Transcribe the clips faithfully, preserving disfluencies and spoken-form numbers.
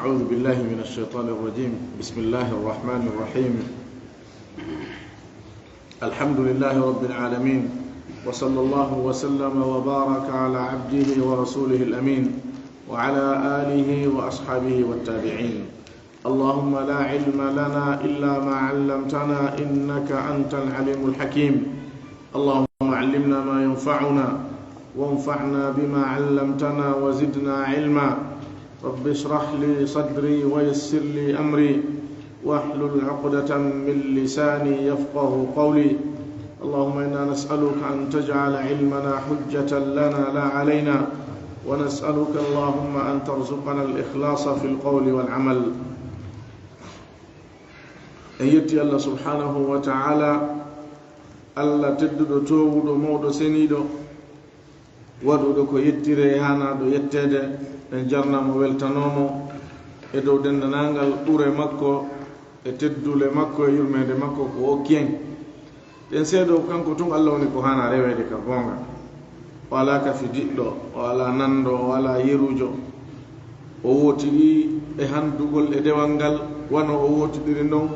أعوذ بالله من الشيطان الرجيم. بسم الله الرحمن الرحيم. الحمد لله رب العالمين، وصلى الله وسلم وبارك على عبده ورسوله الأمين، وعلى آله وأصحابه والتابعين. اللهم لا علم لنا إلا ما علمتنا، إنك أنت العليم الحكيم. اللهم علمنا ما ينفعنا، وانفعنا بما علمتنا، وزدنا علما. رب اشرح لي صدري ويسر لي أمري واحلل عقدة من لساني يفقه قولي. اللهم إنا نسألك أن تجعل علمنا حجة لنا لا علينا، ونسألك اللهم أن ترزقنا الإخلاص في القول والعمل. En yetti Allah subhanahu wa ta'ala, Allah tedduɗo, toowuɗo, mawɗo, seniiɗo, waɗuɗo ko yettire e haanaaɗo yetteede. En jarnamo, weltanoomo e dow denndanangal ɓure makko e teddule makko e yurmeende makko ko okki en. Ɗen seedo kanko tun Allah woni ko haana reweede ka goonga. O alaa kafidiɗɗo, o alaa nanndo, o alaa yeruujo. O wootiɗi e handugol e dewal ngal, wano o wootiɗiri non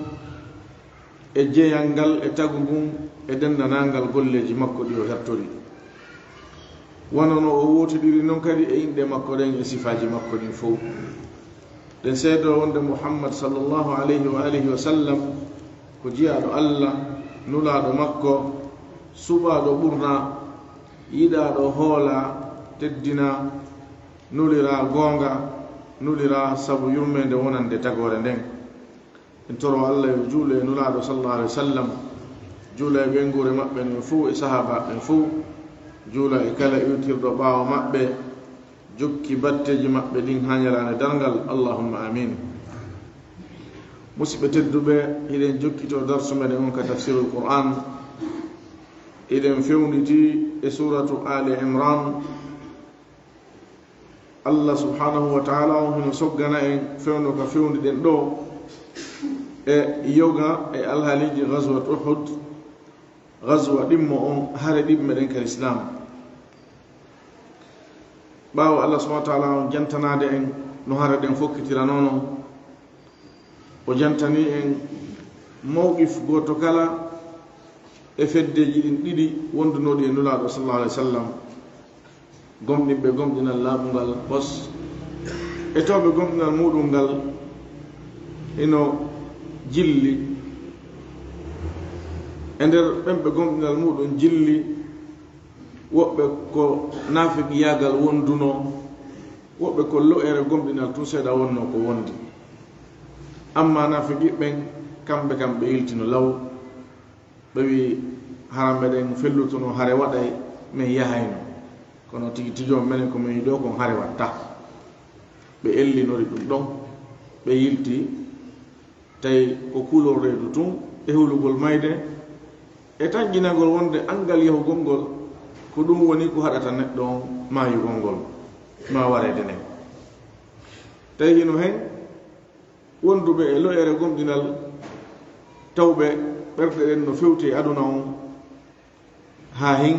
e jeyal ngal e tagu ngun e denndanangal golleeji makko ɗi o hertori. Wano no o wootiɗiri non kadi e inɗe makko ɗen e sifaaji makko ɗin fow. Ɗen seedo wonde Muhammad sallallahu alayhi wa alihi wa sallam ko jiyaaɗo Allah, nulaaɗo makko, suɓaaɗo ɓurna, yiɗaaɗo hoola, teddina, nulira goonga, nulira sabu yurmeende wonande tagoore nden. En toro Allah yo juulu e nulaaɗo sallallahu alaihi wasallam, juula e ɓeynguure maɓɓe ɓen fow e sahaabaaɓe ɓen fow, juula e kala iwtirɗo ɓaawo maɓɓe, jokki batteeji maɓɓe ɗin haa ñalaande darngal. Allahumma amin. Musidɓe tedduɓe, hiɗen jokkito darsu meɗen on ka tafsirul Qur'an. Hiɗen fewnditi e suuratu Ali Imran. Allah subhanahu wa ta'ala on hino soggana en fewndo ka fewndi ɗen ɗo e yoga e alhaaliji Ghazwat Uhud, ghazwa ɗimmo on, hare ɗiɓme ɗen ka Islam. Ɓaawo Allah subhanahu wa ta'ala on jantanaade en no hare ɗen fokkitira non, o jantani en mawqif gooto kala e feddeeji ɗin ɗiɗi wondunooɗi e Nulaaɗo sallallahu alaihi wasallam, gomɗinɓe gomɗinal laaɓungal pos, e tawɓe gomɗinal muɗum ngal hino jilli. E nder ɓen ɓe gomɗinal muɗum jilli, woɓɓe ko naafiqiyaagal wondunoo, woɓɓe ko lo'ere gomɗinal tun seeɗa wonnoo ko wondi. Amma naafiqiiɓe ɓen, kamɓe kam ɓe yiltino law, ɓe wi'i, "Hara meɗen fellutuno hare waɗay, men yahayno. Kono tigi tigi on menen ko men yiɗi kon hare watta." Ɓe ellinori ɗum ɗon, ɓe yilti. Tawi ko kulol reedu tun e hulugol mayde e tanƴinagol wonde anngal yahugol ngol ko ɗum woni ko haɗata neɗɗo on maayugol ngol, maa wareede nden. Tawi hino hen wonduɓe e lo'ere gomɗinal, tawɓe ɓerɗe ɗen no fewti e aduna on, haa hin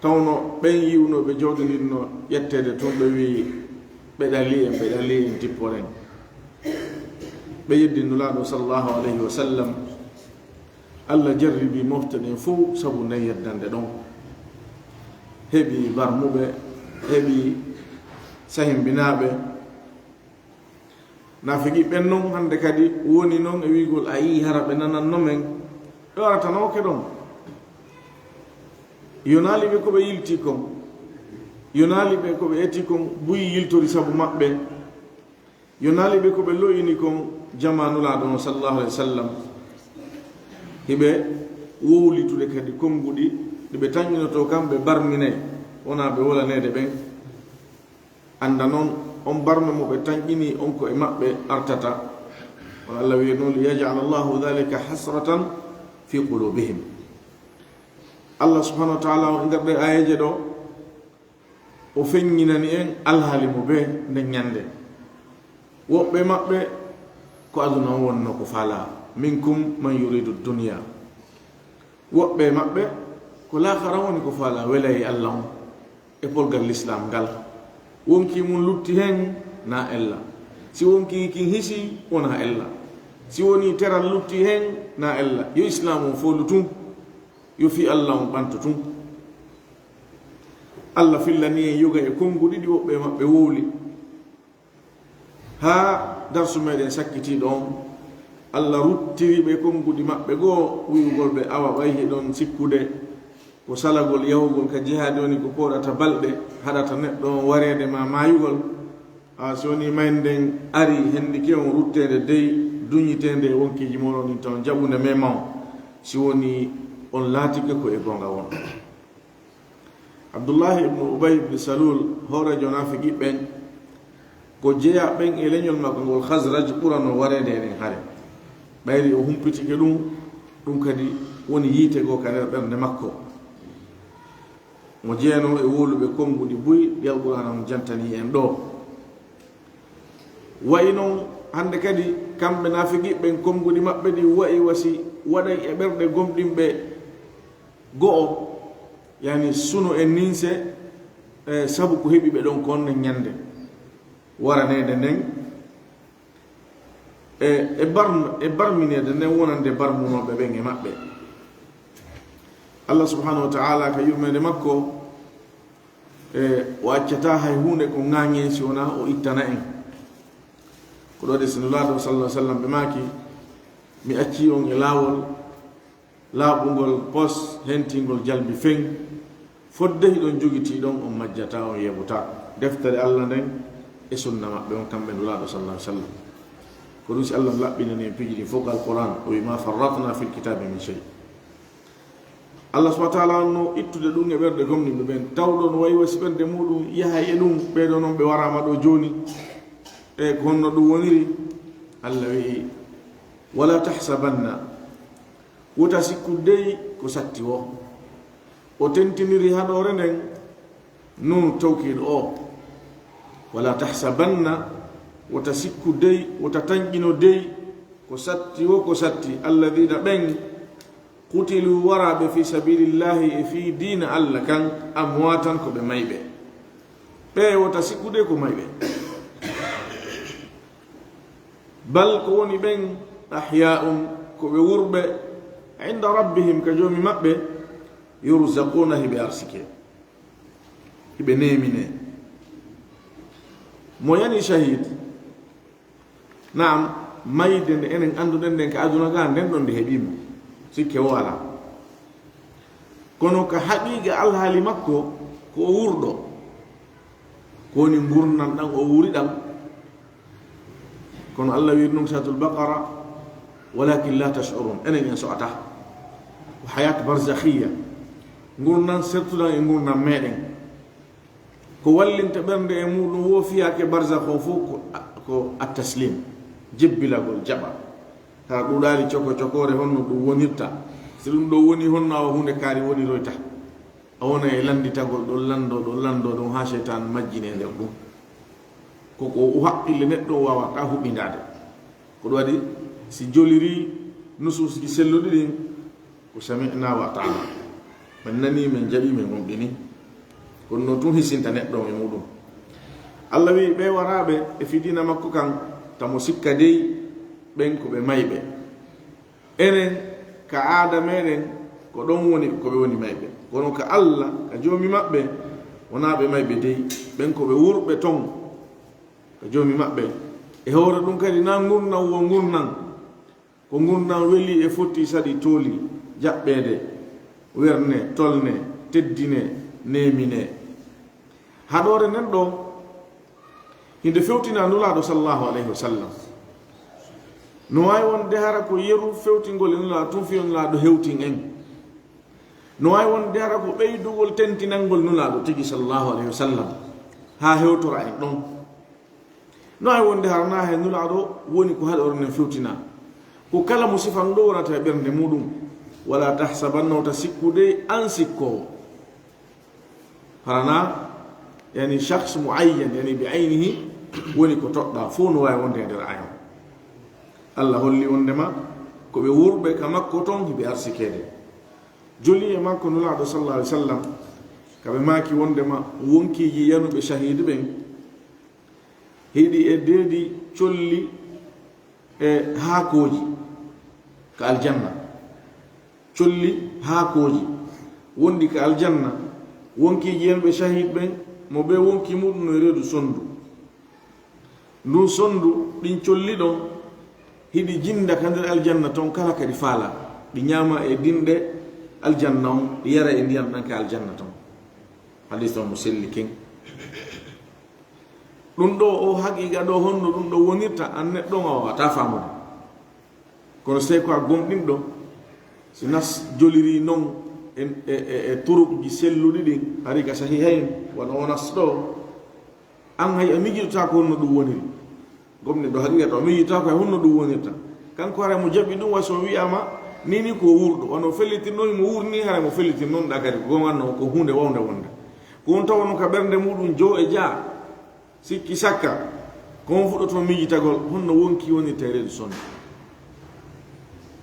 tawno ɓen yi'unooɓe jooɗinirno ƴetteede tun, ɓe wi'i, "Ɓe ɗali en, ɓe ɗali en, tipporen." Ɓe yeddi Nulaaɗo sallallahu alayhi wa sallam. Allah jarribi mofte ɗen fow sabu nden yeddande ɗon. Heɓi barmuɓe, heɓi sahimbinaaɓe. Naafiqi ɓen non hannde kadi woni non e wi'ugol, "A yi'i hara ɓe nananno men, ɓe waratano ke ɗon." Yonaali ɓe ko ɓe yilti kon, yonaali ɓe ko ɓe eti kon, buy yiltori sabu maɓɓe. Yonaali ɓe ko ɓe lo'ini kon jamaa Nulaaɗo on sallallahu alaihi wasallam. Hiɓe wowlitude kadi konnguɗi ɗi ɓe tanƴinotoo kamɓe barminay, wonaa ɓe wolaneede ɓen. Annda non, on barme mo ɓe tanƴini on ko e maɓɓe artata. Kono Allah wi'e non, "Li yaj'ala Allahu dhalika hasratan fi qulubihim." Allah subhanahu wa ta'ala on e nder ɗe aayeeje ɗo, o feññinani en alhaali mo bee nden ñande. Woɓɓe maɓɓe ko aduna on wonno ko faalaa. "Minkum man yuridu dunya." Woɓɓe maɓɓe ko laakara woni ko faalaa, welay e Allah on e polgal Lislaam ngal. Wonkii mun lutti hen, na ella. Si wonkii kin hisi, wona ella. Si wonii teral lutti hen, na ella. Yo Islaamu on foolu tun. Yo fii Alla on ɓanto tun. Alla fillanii en yoga e konngu ɗiɗi woɓɓe e maɓɓe wowli. Haa darsu meɗen sakkitii ɗon, Alla ruttiri ɓe konnguɗi maɓɓe goo, wi'ugol ɓe, awa ɓay hiɗon sikkude ko salagol yahugol ka jihaadi woni ko pooɗata balɗe, haɗata neɗɗo on wareede ma maayugol. A si wonii mayde nden arii hendike on rutteende dey, duñiteende e wonkiiji mooɗon ɗin taw jaɓunde mema on, si wonii on laatike ko e goonga won. Abdullahi ibnu Ubay ibnu Salul, hooreejo naafiqi ɓen, ko jeyaa ɓen e leñol makko ngol Khazraj ɓurano wareede enen hare. Ɓayri o humpitike ɗum, ɗum kadi woni yiite goo ka nder ɓernde makko. Mo jeyanoo e wowluɓe konnguɗi buy ɗi Alqur'aana on jantanii en ɗoo. Wa'i non hannde kadi, kamɓe naafiqi ɓen, konnguɗi maɓɓe ɗi wa'i wasi waɗay e ɓerɗe gomɗinɓe go'o, yani suno e ninse, e sabu ko heɓi ɓe ɗon kon nden ñande waraneede nden, e, e barm-, e barmineede nden wonande barmunooɓe ɓen e maɓɓe. Allah subhanahu wa ta'ala ka yurmeende makko, e, o accataa hay huunde ko ŋaaŋee si wonaa o ittana en. Ko ɗoo de si Nulaaɗo sallallahu alaihi wasallam ɓe maaki, mi accii on e laawol laaɓungol pos, hentingol jalbi feŋ, fodde hiɗon jogitii ɗon, on majjataa, on yeɓotaa. Deftere Allah nden e sunna maɓɓe on, kamɓe Nulaaɗo sallallahu alaihi wasallam. Ko ɗum si Allah laɓɓinani en piiji ɗin fof ko Alquran, o wi, "Ma farratna fil kitabi min shay." Allah subhanahu wa ta'ala on no ittude ɗum e ɓerɗe gomɗinɓe ɓen. Tawɗo no wayi wa si ɓernde muɗum yahay e ɗum, ɓee ɗoo non ɓe waraama ɗoo jooni. E ko honno ɗum woniri? Allah wi'i, "Wala tahsabanna." Wota sikku dey ko satti woo. O tentiniri haɗoore nden, nuunu tawkiid o. "Wala tahsabanna", wota sikku dey, wota tanƴino dey, ko satti woo, ko satti, "alladhina", ɓen, "qutilu", waraaɓe, "fi sabilillahi", e fii diina Allah kan, "amwatan", ko ɓe mayɓe. Ɓe wota sikku dey ko mayɓe. "Bal", ko woni ɓen, "ahya'un", ko ɓe wurɓe, "inda rabbihim", ka Joomi maɓɓe, "yurzaquna", hiɓe arsike, hiɓe neemine. Mo yani shahid, naam, mayde nde enen annduɗen nden ka aduna ga, nden ɗon nde heɓi mo, sikke woo alaa. Kono ka haqiiqa alhaali makko, ko o wurɗo. Ko woni ngurndan ɗan o wuri ɗan. Kono Allah wiiri ɗum Suratul Baqara, "Walakin la tash'urun." Enen en so'ata. Ko hayat barzakhiyya. Ngurndan sertuɗan e ngurndan meɗen. Ko wallinta ɓernde e muɗum woo fiyaake barzakh o fof ko, ko at-taslim. Jebbilagol, jaɓa. Haa ɗuuɗaali coko cokoore honno ɗum wonirta. Si ɗum ɗoo woni, honno awa huunde kaari woniroyta. A wona e lannditagol ɗon, lanndoo ɗon, lanndoo ɗon, haa seytaan majjine nder ɗum. Ko ko haqqille neɗɗo waawata huɓindaade. Ko ɗum waɗi, si joliri nusuusji selluɗi ɗin, ko sami'na wa ata'na. Men nanii, men jaɓii, men gomɗinii. Kono no tun hisinta neɗɗo e muɗum. Allah wi'i, ɓe waraaɓe e fii diina makko kan, tamo sikka dey, ɓen ko ɓe mayɓe. Enen, ka aada meɗen, ko ɗon woni ko ɓe woni mayɓe. Kono ka Allah, ka Joomi maɓɓe, wonaa ɓe mayɓe dey. Ɓen ko ɓe wurɓe ton ka Joomi maɓɓe. E hoore ɗum kadi, na ngurndan wo ngurndan. Ko ngurndan weli e fotti saɗi tooli, jaɓɓeede, werne, tolne, teddine, neemine. Haɗoore nden ɗoo, hinde fewtina Nulaaɗo sallallahu alayhi wa sallam. No waawi wonde hara ko yeru fewtingol e Nulaaɗo tun, fii yo Nulaaɗo hewtin en. No waawi wonde hara ko ɓeydugol tentinangol Nulaaɗo tigi sallallahu alayhi wa sallam, haa hewtora en ɗon. No waawi wonde hara na he Nulaaɗo woni ko haɗoore nden fewtina. Ko kala mo sifan ɗoo wonata e ɓernde muɗum. Wala tahsabanna, wota sikku dey an sikkoowo. Hara na, yani, shakhs muayyan, yani, bi aynihi, woni ko toɗɗaa, fof no waawi wonde e nder aaya on. Allah holli wondema ko ɓe wurɓe ka makko ton, hiɓe arsikeede. Joli e makko Nulaaɗo sallallahu alaihi wasallam, ka ɓe maaki wondema wonkiiji yanuɓe shahiid ɓen, Hiɗi e deedi colli e haakooji ka aljanna. Colli haakooji wonɗi ka aljanna, wonkiiji en ɓe shahid ɓen, mo ɓe wonki muɗum no e reedu sondu. Ndun sondu, ɗin colli ɗon, hiɗi jinda ka nder aljanna ton kala kadi faala. Ɗi ñaama e dinɗe aljanna on, ɗi yara e ndiyam ɗan ka aljanna ton. Hadis on mo selli ken. Ɗum ɗo o haqiqa ɗo, honno ɗum ɗo wonirta, an neɗɗo on a wawata faamude. Kono sey ko a gomɗinɗo, si nas joliri non e, e, e, e turuqji selluɗi ɗin, hari ka sahihayn, wano o nas ɗo, an hay a miijitata ko honno ɗum woniri. Gomɗinɗo haqiqa ɗo, a miijitata ko e honno ɗum wonirta. Kanko haray mo jaɓi ɗum, way so wi'ama, ni ni ko wurɗo. Wano fellitirno mo wurni, haray mo fellitir non ɗa kadi, ko gonganno ko hunde wawnde wonde. Ko on tawa non ka ɓernde muɗum jo e ja. Sikki sakka, ko on fuɗɗoto miijitagol, honno wonki woni tawi reedu sondu?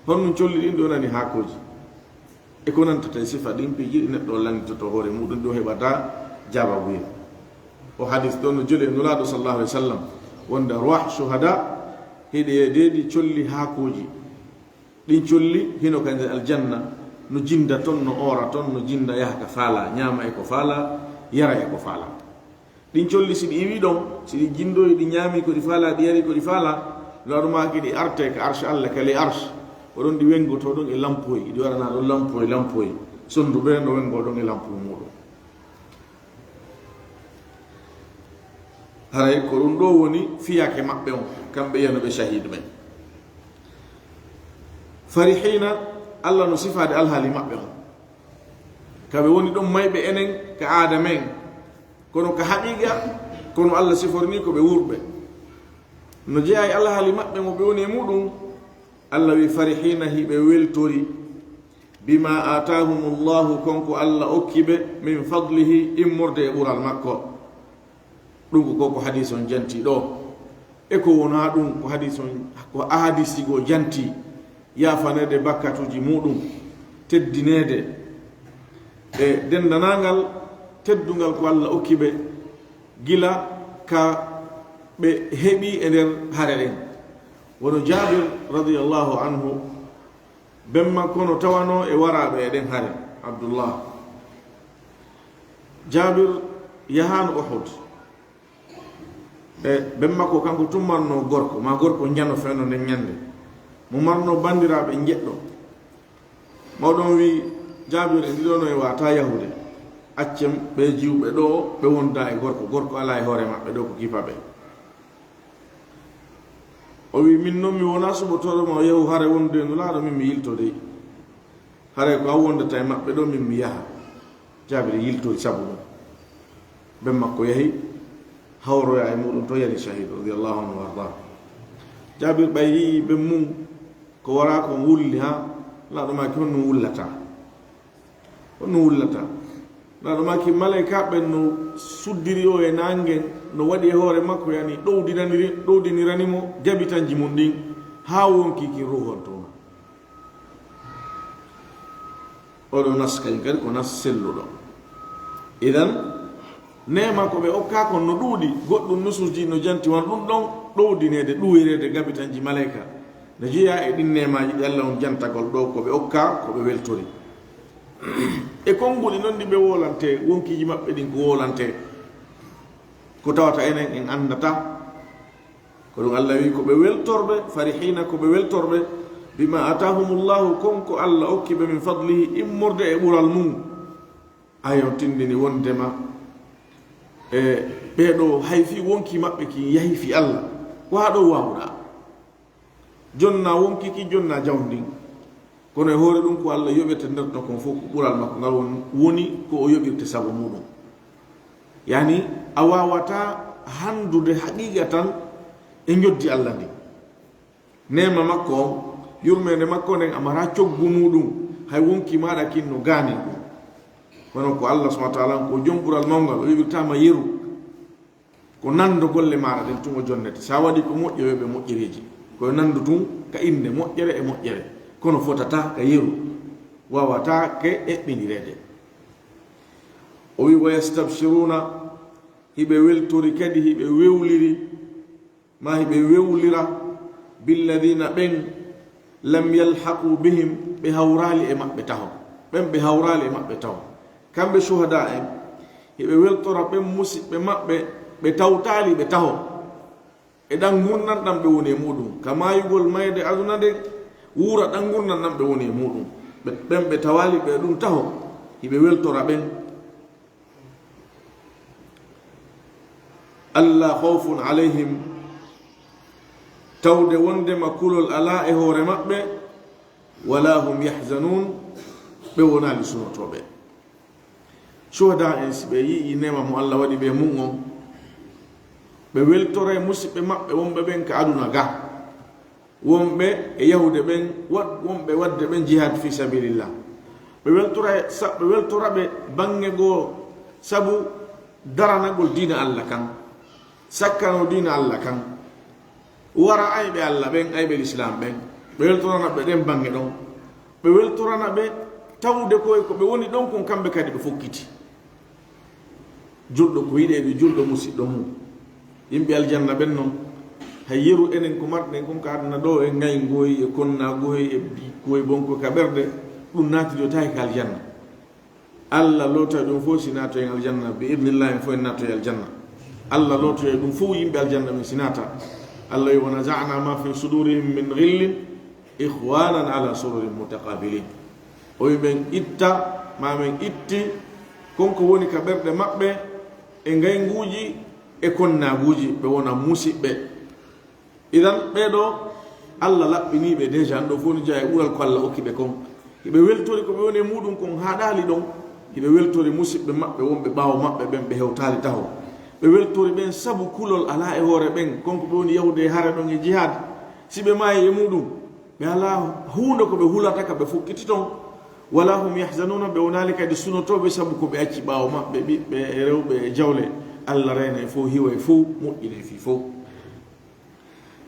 Honno colli ɗin ɗo nani haakooji? E ko nantata e sifa ɗin piiji ɗi neɗɗo lannditoto hoore muɗum ɗo heɓata jaababuya. O hadis ɗon no joli e Nulaaɗo sallallahu alaihi wasallam, wonde arwah shuhada, hiɗi e deedi colli haakooji. Ɗin colli hino ka nder aljanna, no jinda ton, no oora ton, no jinda yaha ka faala, ñaama e ko faala, yara e ko faala. Ɗin colli si ɗi iwi ɗon, si ɗi jindoyi, ɗi ñaami ko ɗi faala, ɗi yari ko ɗi faala, no aɗu maaki ɗi arte ka arsh Allah, ka ley arsh. O ɗon ɗi wengoto ɗon e lampoy, ɗi waɗana ɗon lampoy, lampoy. Sondu ɓe no wengo ɗon e lampoy muɗum. Haray ko ɗum ɗo woni fiyake maɓɓe on, kamɓe yanuɓe shahid ɓen. Farihina, Allah no sifaade alhaali maɓɓe on. Ka ɓe woni ɗon mayɓe enen, ka aada men. Kono ka haqiqa, kono Allah siforini ko ɓe wurɓe. No jeyaa e alhaali maɓɓe mo ɓe woni e muɗum, Allah wi farihina hiɓe weltori. Bima atahumullahu, kon ko Allah okki ɓe, min fadlihi, immorde e ɓural makko. Ɗum ko, ko, ko hadis on janti ɗo. E ko wona ɗum, ko hadis on, ko ahadisi goo janti, yaafaneede bakkatuuji muɗum, teddineede e denndanangal teddungal ko Allah okki ɓe, gila ka ɓe heɓi e nder hare ɗen. Wono Jaabir radiyallahu anhu, ben makko no tawano e waraaɓe e ɗen hare, Abdullah. Jaabir yahaano Uhud. E ben makko kanko tun marno gorko, ma gorko njano fewndo nden ñande. Mo marno bandiraaɓe njeɗɗo. Mawɗo on wi, Jaabir, e ndiɗo no e wata yahude. Accen ɓe jiwɓe ɗo, ɓe wonda e gorko. Gorko ala e hoore maɓɓe ɗo ko kifa ɓe. O wi, min non mi wona suɓotooɗo ma o yahu hare wonde e Nulaaɗo, min mi yilto dey. Haray ko an wondata e maɓɓe ɗo, min mi yaha. Jaabir yiltori sabu ɗum. Ben makko yahi, hawroya e muɗum to yani shahid, radiyallahu anhu wa arda. Jaabir ɓay yi'i ben mum, ko wara kon wulli ha, Nulaaɗo maaki honno wullata. Honno wullata. Nulaaɗo maaki malayka ɓen no suddiri o e nangen, no waɗi e hoore makko, yani ɗowdinaniri, ɗowdinirani mo jabitanji mum ɗin, ha wonki kin ruhonto. Oɗo nas kañum kadi ko nas selluɗo. Idan, neema ko ɓe okka kon no ɗuuɗi, goɗɗum nusuuji no janti, wano ɗum ɗon ɗowdineede, ɗuwireede gabitanji maleyka. No jeyaa e ɗin neemaaji ɗi Allah on jantagol ɗo, ko ɓe okka, ko ɓe weltori. E konguɗi non ɗi ɓe wolante, wonkiiji maɓɓe ɗin ko wolante, ko tawata enen en anndata. Ko ɗum Allah wi ko ɓe weltorɓe, farihina, ko ɓe weltorɓe, bima atahumullahu, kon ko Allah okki ɓe, min fadlihi, immorde e ɓural mum. Ayo tindini wondema e ɓeeɗo hay fii wonki maɓɓe ki yahi fii Allah. Ko haa ɗo waawuɗaa. Jonna wonki ki, jonna jawndin. Kono e hoore ɗum ko Allah yoɓirta nder ton kon fof ko ɓural makko ngal won-, woni ko o yoɓirta sabu muɗum. Yani a waawata hanndude haqiiqa tan e njoddi Allah ndin. Neema makko on, yurmeende makko nden a mara coggu muɗum, hay wonki maaɗa kin no gaani ɗum. Kono ko Allah subhanahu wa ta'ala on ko jom ɓural mawngal, o yoɓirta ma yeru. Ko nando golle maaɗa ɗen tun o jonnete. Sa waɗi ko moƴƴo, yoɓe moƴƴereeji. Ko nando tun ka innde moƴƴere e moƴƴere. Kono fotata ka yeru. Wawata ke eɓɓindireede. O wi, "Wa yastabshiruna", hiɓe weltori kadi, hiɓe wewliri, Ma hiɓe wewlira billadina ɓen lam yalhaqu bihim, ɓe hawraali e maɓɓe taho. Ɓen ɓe hawraali e maɓɓe taho. Kamɓe shuhada en, hiɓe weltora ɓen musiɓɓe maɓɓe, ɓe tawtaali ɓe taho. E ɗan ngurndan ɗan ɓe woni e muɗum. Ka maayugol mayde aduna nden, wuura ɗan ngurndan ɗan ɓe woni e muɗum. Ɓe, ɓen ɓe tawaali ɓe ɗum taho, hiɓe weltora ɓen. Alla khawfun alayhim, tawde wondema kulol alaa e hoore maɓɓe, wala hum yahzanun, ɓe wonaali sunotooɓe. Shuhada en, si ɓe yi'i neema mo Alla waɗi ɓe mum on, ɓe weltora e musiɓɓe maɓɓe wonɓe ɓen ka aduna ga. Wonɓe e yahude ɓen, wad-, wonɓe wadde ɓen jihad fi sabilillah. Ɓe weltora e sa-, ɓe weltora ɓe baŋŋe goo sabu daranagol diina Alla kan, sakkano diina Alla kan, wara ayɓe Alla ɓen, ayɓe Lislaam ɓen. Ɓe weltorana ɓe ɗen baŋŋe ɗon. Ɓe weltorana ɓe tawde ko e ko ɓe woni ɗon kon, kamɓe kadi ɓe fokkiti. Julɗo ko yiɗeede julɗo musiɗɗo mum. Yimɓe aljanna ɓen non, hay yeru enen ko marɗen kon ka aduna ɗo, e ŋayngoy, e konnaagoy, e bikkoy bonko ka ɓerɗe, ɗum naatidotaake ka aljanna. Alla lootay ɗum fof si naatoyen aljanna, bi idnillah en fof en naatoye aljanna. Alla lootay ɗum fof yimɓe aljanna ɓen si naata. Alla wi, "Wa naza'na ma fi sudurihim min ghillin ikhwanan ala sururin mutaqabilin." O wi, "Men itta, ma men itti, kon ko woni ka ɓerɗe maɓɓe, e ngaynguuji, e konnaaguuji, ɓe wona musiɓɓe." Idan, ɓee ɗoo, Alla laɓɓinii ɓe déjà, ɗoo fof no jeyaa e ɓural ko Alla okki ɓe kon. Hiɓe weltori ko ɓe woni e muuɗum kon haaɗaali ɗon. Hiɓe weltori musiɓɓe maɓɓe wonɓe ɓaawo maɓɓe ɓen, ɓe hewtaali taho. Ɓe weltori ɓen sabu kulol alaa e hoore ɓen, kon ko ɓe woni yahude e hare ɗon e jihaad. Si ɓe maayi e muuɗum, ɓe alaa huunde ko ɓe hulata ka ɓe fukkiti ton. Wala hum yahzanuna, ɓe wonaali kadi sunotooɓe sabu ko ɓe acci ɓaawo maɓɓe, ɓiɓɓe e rewɓe e jawle. Alla reena e fow, hiwa e fow, moƴƴina e fii fow.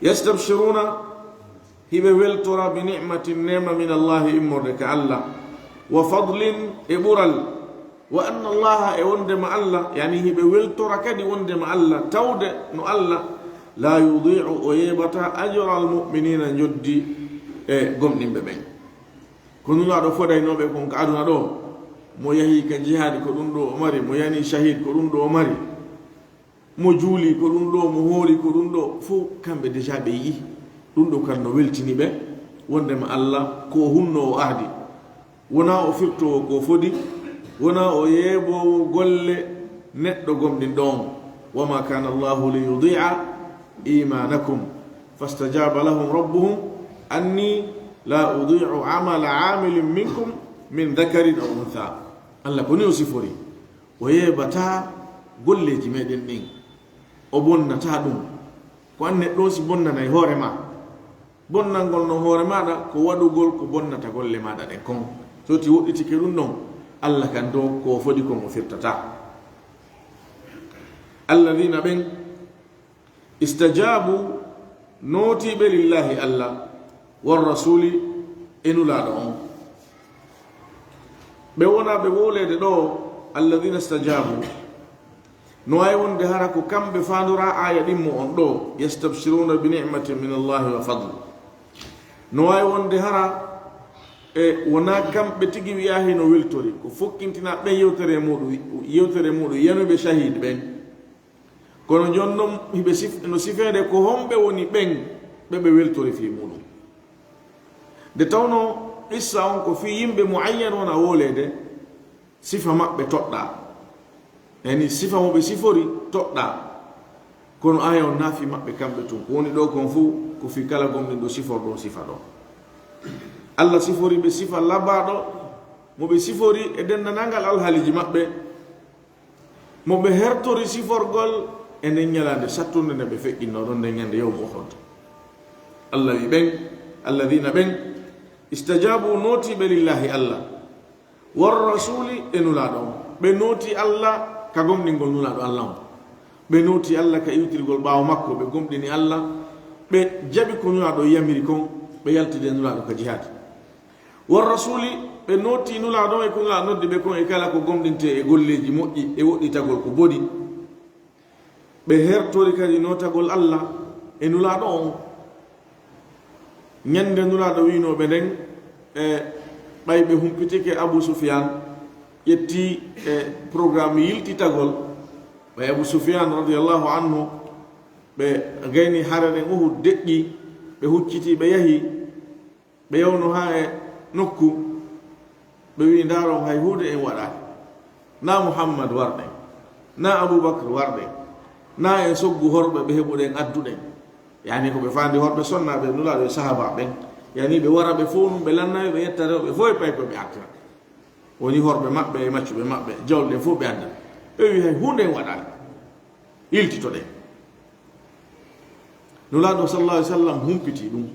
Yastabshiruna, hiɓe weltora, bi ni'matin, neema, min Allahi, immorde ka Alla, wa fadlin, e ɓural, wa anna Allaha, e wondema Alla, yani hiɓe weltora kadi wondema Alla, tawde no Alla, la yudi'u, o yeeɓata, ajra al mu'minina, njoddi e gomɗinɓe ɓen. Ko Nulaaɗo fodaynooɓe kon ka aduna ɗo, mo yahi ka jihaadi ko ɗum ɗo o mari, mo yani shahid ko ɗum ɗo o mari. Mo juuli ko ɗum ɗo, mo hoori ko ɗum ɗo, fof kamɓe déjà ɓe yi'i. Ɗum ɗo kan no weltini ɓe, wondema Alla ko o hunno o ahdi. Wonaa o firtoowo ko fodi, wonaa o yeeboowo golle neɗɗo gomɗinɗo on. Wa ma kana Allahu li yudi'a imanakum. Fastajaba lahum rabbuhum anni la udi'u amala amilin minkum min dhakarin aw untha. Alla ko ni o sifori. O yeebataa golleeji meɗen ɗin. O bonnataa ɗum. Ko an neɗɗo on si bonnanay hoore ma. Bonnangol non hoore maɗa ko waɗugol ko bonnata golle maɗa ɗen kon. So ti woɗɗitike ɗum ɗon, Alla kan ɗo ko fodi kon o firtataa. Alladina ɓen istajabu, nootiiɓe, lillahi, Alla, war rasuli, e Nulaaɗo on. Ɓe wona ɓe wowleede ɗo, alladina stajabu. No waawi wonde hara ko kamɓe faandoraa aaya ɗimmo on ɗo, yastabshiruna bi ni'matin min Allahi wa fadl. No waawi wonde hara e wonaa kamɓe tigi wiyaa hino weltori, ko fokkintinaa ɓen yewtere muɗum, yewtere muɗum, yanuɓe shahid ɓen. Kono jooni non hiɓe sif-, no sifeede ko homɓe woni ɓen ɓe ɓe weltori fii muɗum. Nde tawnoo qissa on ko fii yimɓe muayyan wona wooleede, sifa maɓɓe toɗɗaa. Yani sifa mo ɓe sifori toɗɗaa. Kono aaya on naa fii maɓɓe kamɓe tun. Ko woni ɗo kon fof ko fii kala gomɗinɗo siforɗo on sifa ɗo. Alla sifori ɓe sifa labaaɗo mo ɓe sifori e denndanangal alhaaliiji maɓɓe. Mo ɓe hertori siforgol e nden ñalaande sattunde nde ɓe feƴƴinnoo ɗon, nden ñande yawmu Uhud. Alla wi ɓen, alladina ɓen, istajabu, nootiiɓe, lillahi, Alla, war rasuli, e Nulaaɗo on. Ɓe nooti Alla ka gomɗingol Nulaaɗo Alla on. Ɓe nooti Alla ka iwtirgol ɓaawo makko, ɓe gomɗini Alla, ɓe jaɓi ko Nulaaɗo yamiri kon, ɓe yaltidi e Nulaaɗo ka jihaadi. War rasuli, ɓe nooti Nulaaɗo on e ko Nulaaɗo noddi ɓe kon e kala ko gomɗintee e golleeji moƴƴi e woɗɗitagol ko boni. Ɓe hertori kadi nootagol Alla, e Nulaaɗo on. Ñande Nulaaɗo wiynooɓe nden, e ɓay ɓe humpitike, Abu Sufyaan ƴetti e programme yiltitagol. Ɓay Abu Sufyaan radiyallahu anhu, ɓe gayni hare nden Uhud, deƴƴi, ɓe hucciti, ɓe yahi, ɓe yawno haa e nokku, ɓe wi'i, "Ndaaron, hay huunde en waɗaali. Na Muhammad warɗen, na Abubakar warɗen, na en soggu horɓe ɓe heɓuɗen adduɗen." Yani ko ɓe faandi horɓe sonnaaɓe Nulaaɗo e sahaaba ɓen. Yani ɓe wara ɓe fow nun, ɓe lanna ɓe, ɓe yetta rewɓe fow e paykoy ɓe artira. Woni horɓe maɓɓe e maccuɓe maɓɓe, jawle ɗen fow ɓe adda. Ɓe wi'i, "Hay huunde en waɗaali. Iltitoɗen." Nulaaɗo sallallahu alaihi wasallam humpiti ɗum.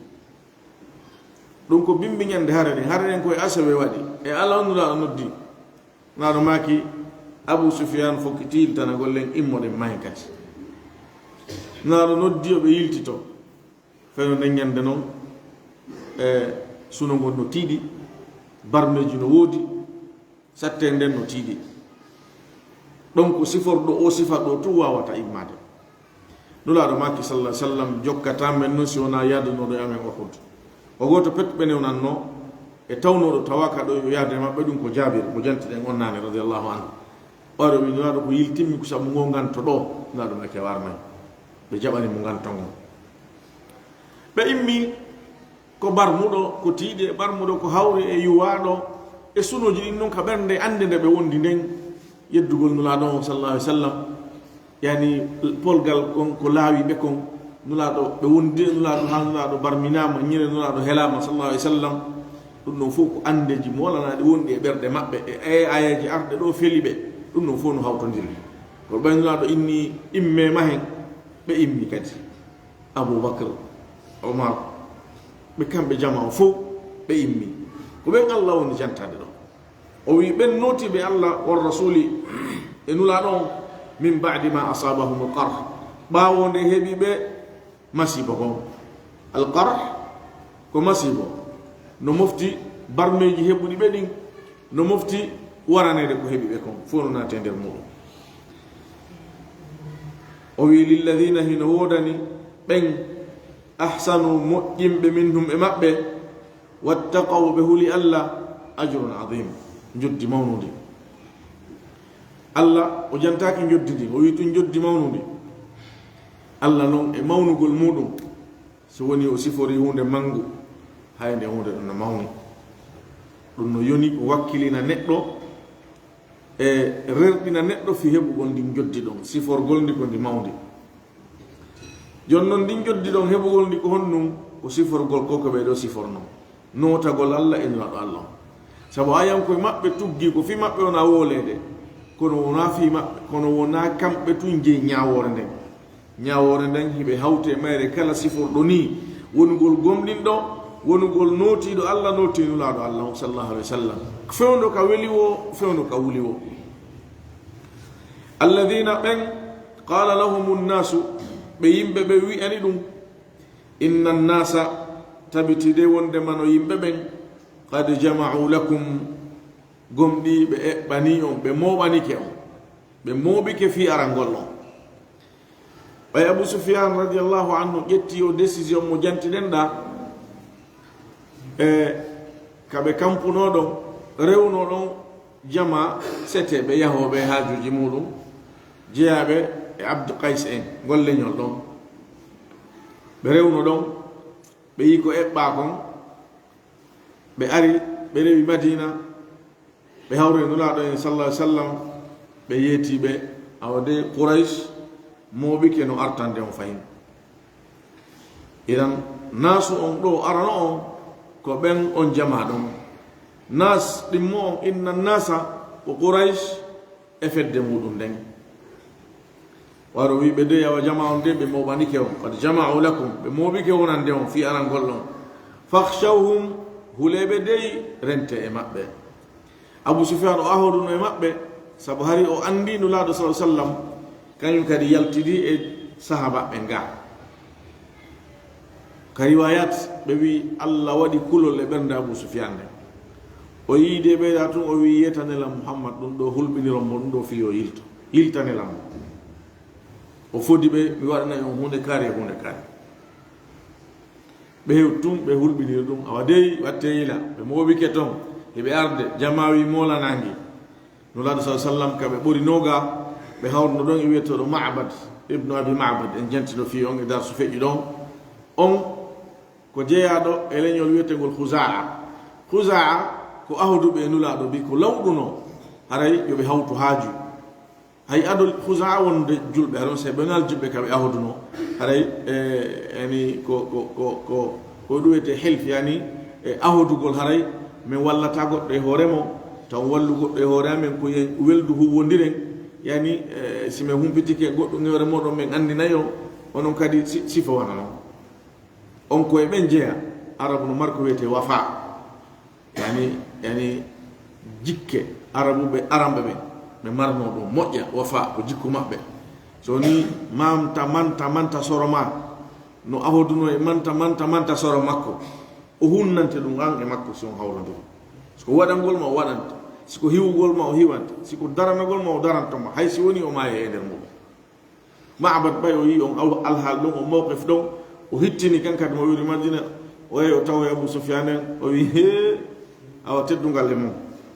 Ɗum ko bimbi ñande hare nden. Hare nden ko e asawe waɗi. E alarba Nulaaɗo noddi. Nulaaɗo maaki, "Abu Sufyaan fokkiti iltanagol len, immoɗen mahen kadi." Nulaaɗo noddi o, ɓe iltito. Feno nden ñande non, e suno ngon no tiiɗi, barmeeji no woodi, satte nden no tiiɗi. Ɗon ko siforɗo o sifa ɗo tun waawata immaade. Nulaaɗo maaki sallallahu alaihi wasallam, "Jokkataa men non si wonaa yaadunooɗo e amen Uhud." O gooto pet ɓe newnannoo e tawnooɗo tawaaka ɗo yo yaadu e maɓɓe, ɗum ko Jaabir mo jantiɗen on naane radiyallahu anhu. O ari o wi'i, "Nulaaɗo, ko yiltimmi ko sabu ngoo nganto ɗo." Nulaaɗo maaki, "A warmay." Ɓe jaɓani mo nganto ngon. Ɓe immi ko barmuɗo, ko tiiɗi e barmuɗo, ko hawri e yuwaaɗo, e sunooji ɗin non ka ɓernde, annde nde ɓe wondi nden, yeddugol Nulaaɗo on sallallahu alaihi wasallam. Yani, polgal kon ko laawi ɓe kon, Nulaaɗo, ɓe wondi e Nulaaɗo, haa Nulaaɗo barminaama, ñiire Nulaaɗo helaama sallallahu alaihi wasallam. Ɗum ɗon fow ko andeeji moolanaaɗi wonɗi e ɓerɗe maɓɓe, e, e aayeeje arɗe ɗo feli ɓe. Ɗum ɗon fow no hawtondiri. Ko ɓay Nulaaɗo inni, "Immee mahen," ɓe immi kadi. Abubakar, Omar, ɓe kamɓe jamaa on fow, ɓe immi. Ko ɓen Allah woni jantaade ɗo. O wi'i, "Ɓen nootiiɓe Allah wa Rasuuli e Nulaaɗo on, min ba'di ma asaabahumul qarh, ɓaawo nde heɓi ɓe masiiba kon." Al qarh ko masiiba, no mofti barmeeji heɓuɗi ɓe ɗin, no mofti waraneede ko heɓi ɓe kon, fow no naati e nder muuɗum. O wi'i, "Lilladhiina," hino woodani ɓen, "ahsanu," moƴƴinɓe, "minhum," e maɓɓe, "wattaqaw," ɓe huli Allah, "ajrun adhiim," njoddi mawnundi. Allah o jantaaki njoddi ndin, o wi'i tun njoddi mawnundi. Allah non e mawnugol muuɗum, so woni o siforii huunde manngu, hay nde huunde ɗon no mawni. Ɗum no yoni o wakkilina neɗɗo e rerɗina neɗɗo fii heɓugol ndin njoddi ɗon, siforgol ndi ko ndi mawndi. Jooni non, ndin njoddi ɗon, heɓugol ndi ko honɗum? Ko siforgol ko ko ɓee ɗoo sifornoo, nootagol Allah e Nulaaɗo Allah on. Sabu aayankoy maɓɓe tuggii ko fii maɓɓe wonaa wooleede, kono wonaa fii maɓɓe, kono wonaa kamɓe tun jeyi ñaawoore nden. Ñaawoore nden hiɓe hawti e mayre kala siforɗo nii wonugol gomɗinɗo, wonugol nootiiɗo Allah, nootii Nulaaɗo Allah on sallallahu alaihi wasallam. Fewndo ka weli woo, fewndo ka wuli woo. Alladhiina, ɓen, qaala lahumu nnaasu, ɓe yimɓe ɓe wi'ani ɗum, inna nnaasa, tabitide wonde mano yimɓe ɓen, qad jama'u lakum, gomɗii ɓe eɓɓanii on, ɓe mooɓanike on, ɓe mooɓike fii arangol on. Ɓay Abu Sufyaan radiyallahu anhu ƴetti o décision mo jantiɗen ɗaa, e ka ɓe kampunoo ɗon, rewnoo ɗon jamaa seteeɓe yahooɓe e haajuuji muuɗum, jeyaaɓe e Abdu Qays en, ngol leñol ɗon. Ɓe rewno ɗon, ɓe yii ko eɓɓaa kon, ɓe ari, ɓe rewi Madiina, ɓe hawri e Nulaaɗo en sallallahu alaihi wasallam, ɓe yeetii ɓe, awa de Quraysh mooɓike no artande on fahin. Idan, naasu on ɗoo arano on, ko ɓen on jamaa ɗon. Naas ɗimmo on, inna nnaasa, ko Quraysh e fedde muuɗum nden. Waro wi'i ɓe dey, awa jamaa on de, ɓe mooɓanike on. Qad jama'u lakum, ɓe mooɓike wonande on fii arangol on. Fakhshawhum, hulee ɓe dey, rentee e maɓɓe. Abu Sufyaan o ahoduno e maɓɓe, sabu hari o anndii Nulaaɗo sallallahu alaihi wasallam, kañum kadi yaltidii e sahaabaaɓe nga. Ka riwaayaat, ɓe wi'i Allah waɗi kulol e ɓernde Abu Sufyaan nden. O yi'ii de ɓeydaa tun, o wi'i, "Yeetane lan Muhammad ɗum ɗoo, hulɓiniron mo ɗum ɗoo fii yo yilto. Yiltane lan mo." O fodi ɓe, "Mi waɗanay on huunde kaari e huunde kaari." Ɓe hewti tun, ɓe hulɓiniri ɗum. Awa dey, wattee yila, ɓe moobike ton, hiɓe arde, jamaa wii moolanaangi. Nulaaɗo sallallaahu alayhi wa sallam ka ɓe ɓori nooga, ɓe hawruno ɗon e wi'etooɗo Ma'bad ibnu Abi Ma'bad, en jentino fii on e darsu feƴƴi ɗon. On ko jeyaaɗo e leñol wi'eteengol Khuzaa'a. Khuzaa'a ko ahoduɓe e Nulaaɗo bi ko lawɗuno, haray yo ɓe hawtu haaju. Hay ado Khuzaa'a wonde julɓe, haray on sey ɓe wonaa julɓe ka ɓe ahoduno. Haray, e, yani ko, ko, ko, ko, ko ɗum wi'etee hilf, yani, e, ahodugol, haray men wallataa goɗɗo e hoore mon, taw wallu goɗɗo e hoore amen ko yen weldu huwwondiren, yani, e, si men humpitike goɗɗum e hoore mooɗon men anndinay on, onon kadi si-, sifa wona non. On ko e ɓen jeyaa, Arabu no mari ko wi'etee wafa. Yani, yani jikke Arabuɓe aranɓe ɓen, ɓe marnoo ɗum moƴƴa, wafa ko jikku maɓɓe. So ni manta, manta, manta soro ma, no ahoduno e manta, manta, manta soro makko, o hunnante ɗum an e makko si on hawrondiri. Si ko waɗangol ma o waɗante, si ko hiwugol ma o hiwante, si ko daranagol ma o daranto ma, hay si woni o maaya e nder muɗum. Ma'bad ɓay o yii on aw-, alhaal ɗon, o mawqif ɗon, o hittini kan kadi mo wiri Madina, o yehi o tawoyi Abu Sufyaan en, o wi, "Hee, awa teddungal e mum.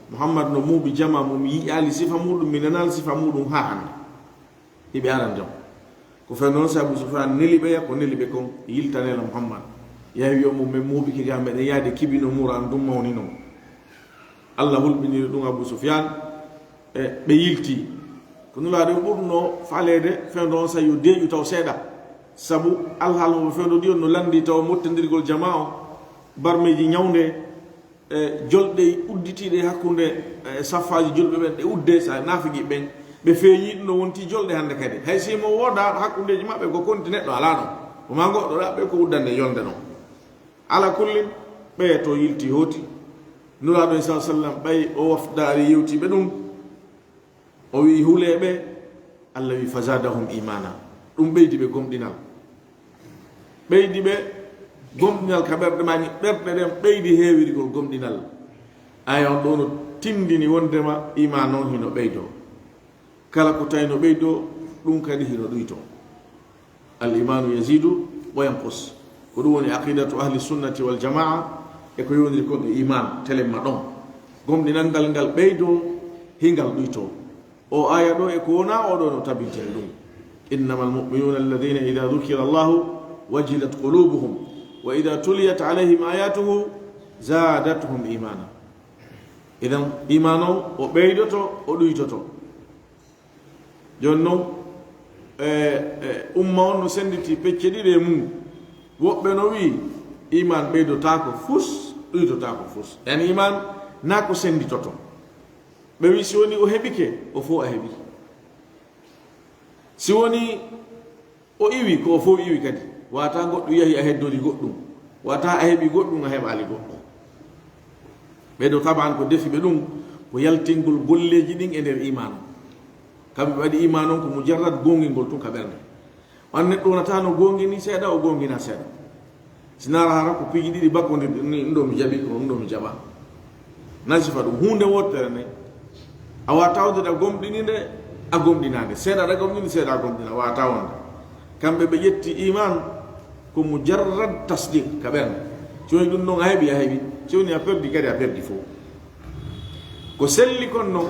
Muhammad no muubi jamaa mum, mi yi'aali sifa muɗum, mi nanaali sifa muɗum haa hannde." Hiɓe arande on. Ko fewndo non si Abu Sufyaan neli ɓe ya, ko neli ɓe kon, yiltanela Muhammad. Yahi wi on mo, "Men muubike ga, meɗen yaade kibino mura an ɗum mawni non." Allah hulɓiniri ɗum Abu Sufyaan, e ɓe yilti. Ko Nulaaɗo ɓurno faaleede fewndo on, sa yo deeƴu taw seeɗa. Sabu alhaal mo ɓe fewndo ɗi on no lanndi taw mottondirgol jamaa o, barmeeji ñawnde, e jolɗe udditiiɗe hakkunde, e saffaaji julɓe ɓen ɗe uddee, sa naafigi ɓen, ɓe feeñi ɗum no wonti jolɗe hannde kadi. Hay si mo wooda hakkundeeji maɓɓe ko konti neɗɗo alaa ɗon. Ko maa goɗɗo ɗaɓɓe ko uddande yolnde ɗon. Ala kullin, ɓe to yilti hooti. Nulaaɗo en sallallahu alaihi wasallam ɓay o wafdaari yewtiiɓe ɗum. O wi'i, "Hulee ɓe." Allah wi'i, "Fazadahum imana." Ɗum ɓeydi ɓe gomɗinal. Ɓeydi ɓe gomɗinal ka ɓerɗe maa, ɓerɗe ɗen ɓeydi heewirgol gomɗinal. Aya on ɗo no tindini wondema iman on hino ɓeydoo. Kala ko tawi no ɓeydoo, ɗum kadi hino ɗuytoo. Al imanu yazidu wa yanqus. Ko ɗum woni aqidatu ahli sunnati wal jamaa, e ko yowndiri kon e iman, telemma ɗon. Gomɗinal ngal, ngal ɓeydoo, hingal ɗuytoo. O aya ɗo e ko wona o ɗo no tabintini ɗum. Innama almu'minuna alladhina idha dhukira Allahu wajilat qulubuhum wa idha tuliyat alayhim ayatuhu zadatuhum imana. Idan iman on o ɓeydoto, o ɗuytoto. Jooni non, e, e, umma on no sennditi pecce ɗiɗi e mum. Woɓɓe no wi'i, iman ɓeydotaako fus, ɗuytotaako fus. Yani iman na ko sennditoto. Ɓe wi'i, si woni o heɓike, o fof a heɓi. Si woni o iwi, ko o fof iwi kadi. Wata goɗɗo yahi a heddori goɗɗum. Wata a heɓi goɗɗum, a heɓaali goɗɗum. Ɓe ɗo taban ko defi ɓe ɗum, ko yaltingol golleeji ɗin e nder iman. Kamɓe ɓe waɗi iman on ko mujarrad gongingol tun ka ɓernde. Wan neɗɗo wonata no gongini seeɗa, o gongina seeɗa. Si nara hara ko piiji ɗiɗi bakkondirɗi ni, ɗum ɗo mi jaɓi, ko ɗum ɗo mi jaɓa. Na sifa ɗum huunde wottere ne. A wata wonde ɗa gomɗini nde, a gomɗina nde. Seeɗa ɗa gomɗini, seeɗa a gomɗina. Wata wonde. Kamɓe ɓe ƴetti iman ko mujarrad tasdiq ka ɓernde. Si woni ɗum ɗon a heɓi, a heɓi. Si woni a perdi kadi, a perdi fof. Ko selli kon non,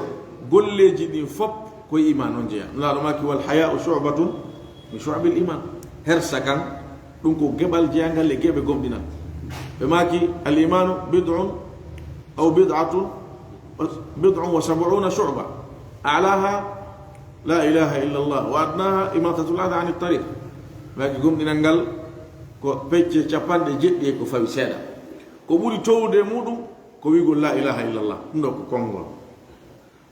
golleeji ɗin fop ko e iman on jeya. Nulaaɗo maaki, "Wal haya'u shu'batun min shu'abil iman." Hersa kan, ɗum ko geɓal jeyangal e geɓe gomɗinal. Ɓe maaki, "Al imanu bid'un aw bid'atun, bid'un wa sab'una shu'ba. A'laha la ilaha illa Allah, wa adnaha imatatul adha anit tariq." Maaki gomɗinal ngal ko pecce capanɗe jeɗɗi e ko fawi seeɗa. Ko ɓuri towude e muɗum ko wi'gol la ilaha illa Allah. Ɗum ɗo ko konngol.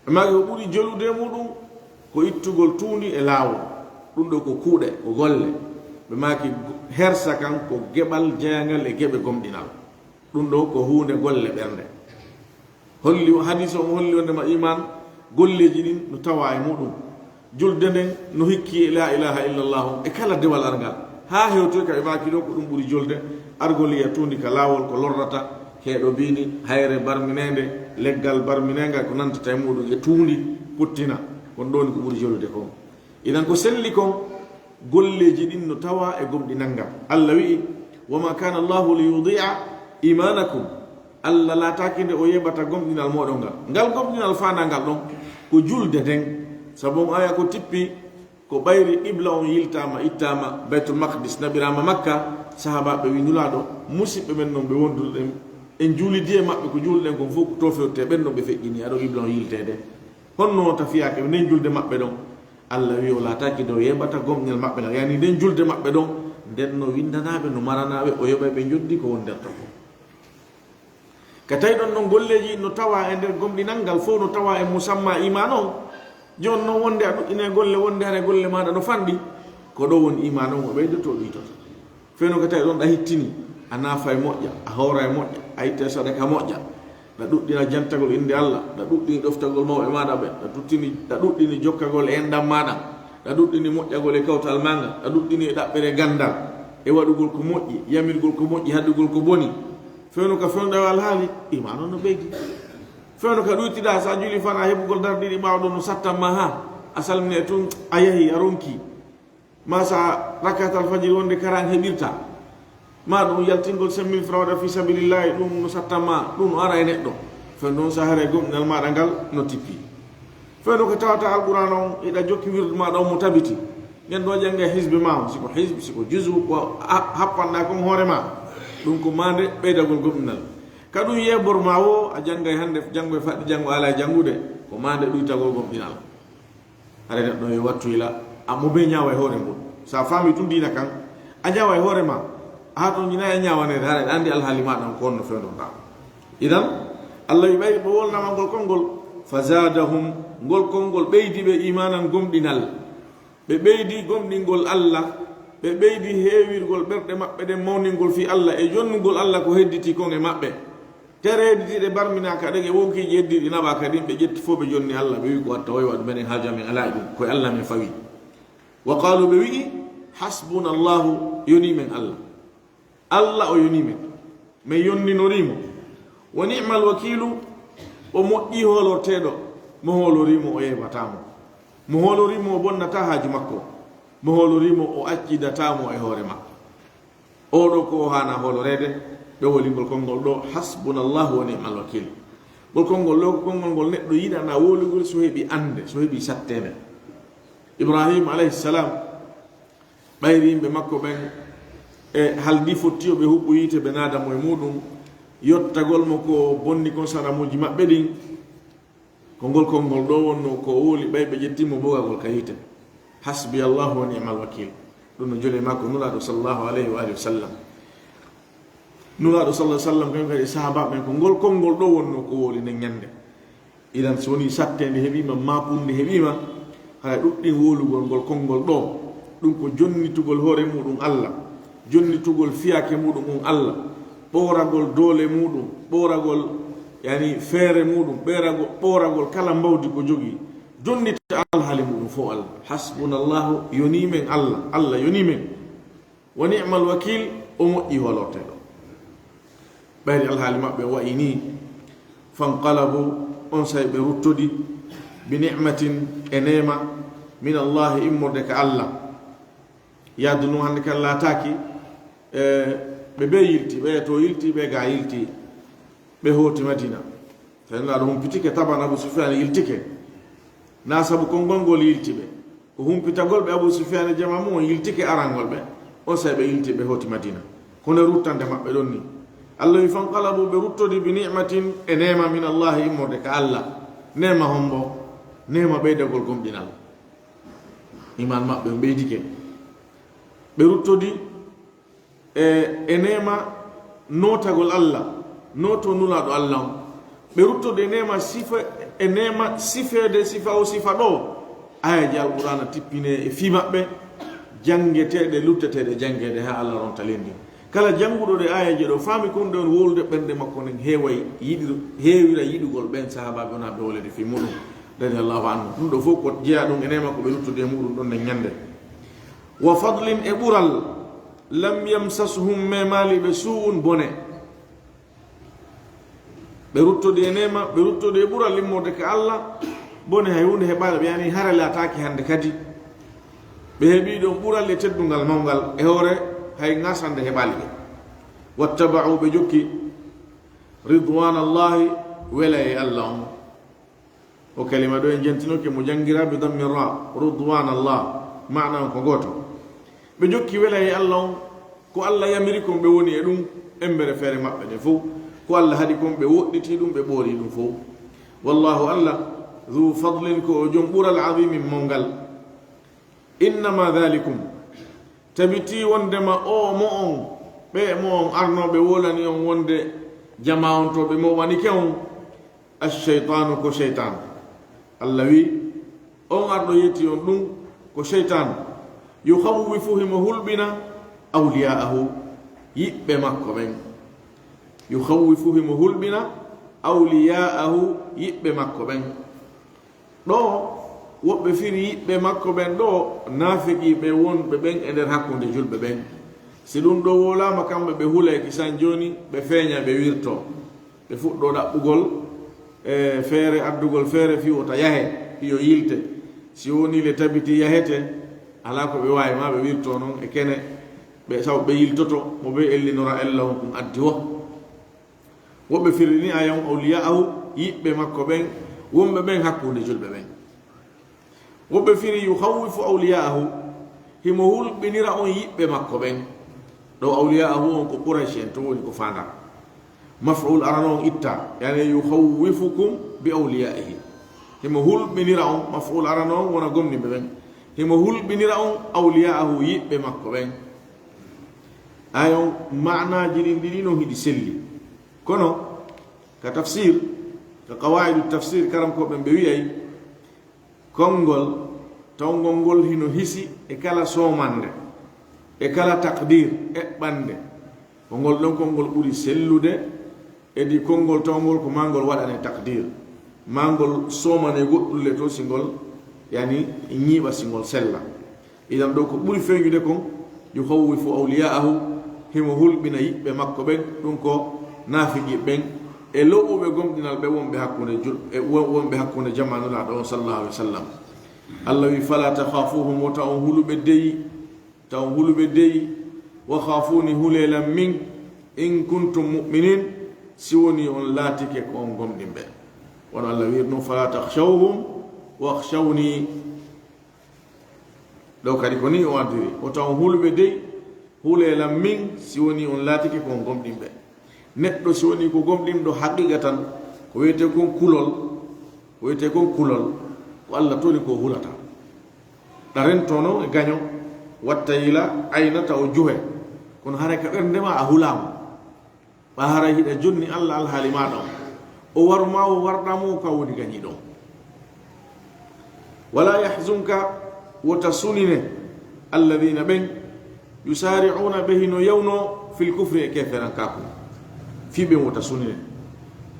Ɓe maaki ko ɓuri jolude e muɗum ko ittugol tuundi e laawol. Ɗum ɗo ko kuuɗe, ko golle. Ɓe maaki hersa kan ko geɓal jeyangal e geɓe gomɗinal. Ɗum ɗo ko huunde golle ɓernde. Holli, hadis on holli wondema iman, golleeji ɗin no tawa e muɗum. Julde nden no hikki e la ilaha illallah e kala dewal arngal. Haa hewtoy ka ɓe maaki ɗo ko ɗum ɓuri julde, argol yiya tuundi ka laawol ko lorrata, heeɗo biini, hayre barmineende, leggal barmineengal, ko nantata e muɗum e tuundi pottina. Kon ɗo woni ko ɓuri jolude kon. Idan ko selli kon, golleeji ɗin no tawa e gomɗinal ngal. Allah wi'i, Wa ma kana Allahu li yudi'a imanakum. Allah laataaki nde o yeɓata gomɗinal mooɗon ngal. Ngal gomɗinal faandangal ɗon ko julde nden. Sabu on aya ko tippi, ko ɓayri qibla on yiltaama, ittaama, Baytul Maqdis naɓiraama Makka, sahaabaaɓe wi Nulaaɗo, musiɓɓe men non ɓe wonduɗen, en juulidi e maɓɓe ko juulɗen kon fof ko to fewte, ɓen non ɓe feƴƴini, aɗo qibla on yilteede. Honno wonta fiyaake nden julde maɓɓe ɗon? Allah wi o laataaki nde o yeɓata gomɗinal maɓɓe ngal, yani nden julde maɓɓe ɗon, nden no windanaaɓe, no maranaaɓe, o yoɓay ɓe njoɓdi ko woni nder ton kon. Ka tawi ɗon non golleeji no tawa e nder gomɗinal ngal fof, no tawa e musamma iman on. Jooni non wonde a ɗuɗɗine golle, wonde hare golle maaɗa no fanɗi, ko ɗo woni iman on o ɓeydoto, o ɗuytoto. Fewno ka tawi ɗon ɗa hittini, a naafa e moƴƴa, a hoora e moƴƴa, a itta e sadaka moƴƴa, ɗa ɗuɗɗina jantagol innde Allah, ɗa ɗuɗɗini ɗoftagol mawɓe maaɗa ɓen, ɗa ɗuɗɗini, ɗa ɗuɗɗini jokkagol e enɗam maaɗa, ɗa ɗuɗɗini moƴƴagol e kawtal maaga, ɗa ɗuɗɗini e ɗaɓɓere ganndal, e waɗugol ko moƴƴi, yamirgol ko moƴƴi, haɗugol ko boni. Fewno ka fewndo e alhaali, iman on no ɓeydi. Fewno ka ɗuytiɗa, sa juuli fana heɓugol darɗe ɗiɗi ɓaawo ɗon no sattan ma ha, a salmini e tun, a yahi, a ronki. Ma sa rakkatal fajiri wonde karan heɓirta. Ma ɗum yaltingol cinq mille francs waɗa fi sabilillahi, ɗum no sattan ma, ɗum no ara e neɗɗo. Fewndo on sa hare gomɗinal maɗa ngal no tippi. Fewndo ko tawata Alqur'an on, iɗa jokki wirdu maɗa on mo tabiti. Nden ɗo jannga e hizbi ma on, siko hizbi, siko juzu, ko ha-, happanɗa kon hoore ma. Ɗum ko mande ɓeydagol gomɗinal. Ka ɗum yeɓor ma wo, a jannga e hannde, janngo e faɗɗi, janngo ala e janngude, ko mande ɗuytagol gomɗinal. Hare neɗɗo yo wattu ila, a mo be ñaawa e hoore mum. Sa faami tun diina kan, a ñaawa e hoore ma. A haa tun ñina e ñaawaneede, hare ɗa anndi alhaali ma ɗan ko honno fewndorɗa. Idan, Allah wi ɓay ɓe wolnama ngol konngol, fa zadahum, ngol konngol ɓeydi ɓe imanan gomɗinal. Ɓe ɓeydi gomɗingol Allah, ɓe ɓeydi heewirgol ɓerɗe maɓɓe ɗen mawningol fii Allah e jonnugol Allah ko hedditi kon e maɓɓe. Tereedi ɗiɗi barminaaka ɗen e wonkiiji heddiiɗi naɓaaka ɗin, ɓe ƴetti fof ɓe jonni Allah, ɓe wi ko watta oy waɗu, menen haaju amen alaa e ɗum, ko e Allah men fawi. Wa qaalu, ɓe wi'i, hasbuna Allahu, yonii men Allah. Allah o yonii men. Men yonninorii mo. Wa ni'mal wakiilu, o moƴƴii hoolorteeɗo, mo hoolorii mo o yeebataa mo. Mo hoolorii mo o bonnataa haaju makko. Mo hoolorii mo o accidataa mo e hoore makko. Oo ɗoo ko o haana hooloreede, ɓe woli ngol konngol ɗoo, hasbunallahu wa ni'mal wakiil. Ngol konngol ɗoo ko konngol ngol neɗɗo yiɗana wolugol so heɓi annde, so heɓi satteende. Ibrahim alayhi salam, ɓayri yimɓe makko ɓen e haldi fotti yo ɓe huɓɓu yiite, ɓe naada mo e muuɗum, yottagol mo ko bonni kon sanamuuji maɓɓe ɗin. Ko ngol konngol ɗoo wonnoo ko o woli, ɓay ɓe ƴetti mo bogagol ka yiite. Hasbi Allahu wa ni'mal wakiil. Ɗum no jole makko Nulaaɗo sallallahu alayhi wa alihi wa sallam. Nulaaɗo sallallahu alayhi wa sallam, kañum kadi e sahaabaaɓe ɓen, ko ngol konngol ɗoo wonnoo ko woli nden ñannde. Idan, so wonii satteende heɓiima, maapunde heɓiima, hara ɗuɗɗin wolugol ngol konngol ɗoo, ɗum ko jonnitugol hoore muuɗum Allah, jonnitugol fiyaake muuɗum on Allah, ɓooragol doole muuɗum, ɓooragol, yani, feere muuɗum, ɓeerago-, ɓooragol kala mbawdi ko jogii, jonnita alhaali muuɗum fof Allah. Hasbunallahu, yonii men Allah, Allah yonii men. Wa ni'mal wakiil, o moƴƴi hoolorteeɗo. Ɓayri alhaali maɓɓe wa'i nii, fanqalabu, onsay ɓe ruttodi, bi ni'matin, e neema, min Allahi, immorde ka Allah. Yaadu ndun hannde kan laataaki, e, ɓe bee yilti, ɓe to yilti, ɓe ga yilti, ɓe hooti Madina. Tawi Nulaaɗo humpitike taban Abu Sufyaan yiltike. Na sabu konngol ngol yilti ɓe. Ko humpitagol ɓe Abu Sufyaan e jamaa mum on yiltike arangol ɓe. Onsay ɓe yilti ɓe hooti Madina. Kono e ruttande maɓɓe ɗon ni. Allah wi, fanqalabu, ɓe ruttodi bi ni'matin, e neema min Allahi immorde ka Allah. Neema hombo? Neema ɓeydagol gomɗinal. Iman maɓɓe on ɓeydike. Ɓe ruttodi e, e neema nootagol Allah, nootoo Nulaaɗo Allah on. Ɓe ruttode e neema sifa, e neema sifeede sifa o sifa ɗoo. Ayaji Alqur'aana tippinee e fii maɓɓe, janngeteeɗe, lutteteeɗe janngeede haa Allah ronta leydi. Kala jannguɗo ɗee ayaji ɗoo, faami ko ɗum ɗon wowlude ɓernde makko nden heeway yiɗir-, heewira yiɗugol ɓen sahaabaaɓe wonaa ɓe wolede fii muɗum, radiyallahu anhu. Ɗum ɗoo fof ko jeyaa ɗum e neema ko ɓe ruttodi e muɗum ɗon nden ñannde. Wa fadlin, e ɓural, lam yamsashum, memaali ɓe suu'un, bone. Ɓe ruttodi e neema, ɓe ruttodi e ɓural immorde ka Allah, bone hay huunde heɓaali ɓe, yani hare laataaki hannde kadi. Ɓe heɓii ɗon ɓural e teddungal mawngal e hoore hay ŋasannde heɓaali ɓe. Wattaba'u, ɓe jokki, ridwanallahi, welaye Allah on. O kalima ɗo en jantinoke mo jangira bi dammi ra, ridwanallah, maana on ko gooto. Ɓe jokki welaye Allah on, ko Allah yamiri kon ɓe woni e ɗum, embere feere maɓɓe nde fow. Ko Allah haɗi kon ɓe woɗɗiti ɗum, ɓe ɓoori ɗum fow. Wallahu, Allah, dhu fadlin, ko o jom ɓural, azimin, mawgal. Innama dhalikum, tabiti wondema o mo on, ɓe mo on arnooɓe wolani on wonde jama on to ɓe mo wanike on, ash-shaytanu, ko shaytan. Allah wi, on arɗo yetti on ɗum ko shaytan. Yukhawwifu, himo hulɓina, awliya'ahu, yiɓɓe makko ɓen. Yukhawwifu, himo hulɓina, awliya'ahu, yiɓɓe makko ɓen. Ɗo, woɓɓe firi yiɓɓe makko ɓen ɗo, naafiqiiɓe wonɓe ɓen e nder hakkunde julɓe ɓen. Si ɗum ɗo wowlaama, kamɓe ɓe hulay kisan jooni, ɓe feeña, ɓe wirto. Ɓe fuɗɗo ɗaɓɓugol, e, feere, addugol feere fii wota yahe, fii yo yilte. Si wonii le tabiti yahete, alaa ko ɓe waawi, maa ɓe wirto non e kene, ɓe, sabu ɓe yiltoto, mo ɓe ellinora ella on ɗum addi wo. Woɓɓe firrini aaya on, awliya'ahu, yiɓɓe makko ɓen, wonɓe ɓen hakkunde julɓe ɓen. Woɓɓe firi yukhawwifu awliya'ahu, himo hulɓinira on yiɓɓe makko ɓen. Ɗo awliya'ahu on ko Quraysh en, to woni ko faanda. Maf'ul arano on itta, yani yukhawwifukum bi awliya'ihi. Himo hulɓinira on, maf'ul arano on wona gomɗinɓe ɓen. Himo hulɓinira on awliya'ahu, yiɓɓe makko ɓen. Aaya on, maanaaji ɗin ɗiɗi non hiɗi selli. Kono, ka tafsir, ka qawaidu tafsir, karankooɓe ɓe wi'ay, konngol tawngol ngol hino hisi e kala soomande, e kala taqdir, eɓɓande. Ko ngol ɗon konngol ɓuri sellude, edi konngol tawngol ko maa ngol waɗane taqdir, maa ngol soomane goɗɗulle to si ngol, yani, ñiiɓa si ngol sella. Idan ɗo ko ɓuri feeñude kon, yukhawwifu awliya'ahu, himo hulɓina yiɓɓe makko ɓen, ɗum ko naafiqi ɓen, e lo'uɓe gomɗinal ɓe wonɓe hakkunde jul-, e won-, wonɓe hakkunde jamaa Nulaaɗo on sallallahu alaihi wasallam. Allah wi, "Fala takhafuhum, wota on huluɓe dey, ta on huluɓe dey, wa khafuni, hulee lan min, in kuntum mu'minin, si woni on laatike ko on gomɗinɓe." Wano Allah wiiri ɗum, "Fala takhshawhum wakhshawni." Ɗo kadi ko ni o addiri, "Wota on huluɓe dey, hulee lan min, si woni on laatike ko on gomɗinɓe." Neɗɗo si woni ko gomɗinɗo haqiqa tan, ko wiyetee kon kulol, ko wiyetee kon kulol, ko Allah toni ko hulata. Ɗa rento non e gaño, watta yila, aynata o juhe, kono haray ka ɓernde ma a hulaama. Ɓa haray hiɗa jonni Allah alhaali maaɗa on. O waru ma, o warɗa mo, ka woni gañiiɗo on. Wala yahzunka, wota sunine, alladhina, ɓen, yusari'una, ɓe hino yawnoo, fil kufri, e keeferankaaku. Fii ɓen wota sunine.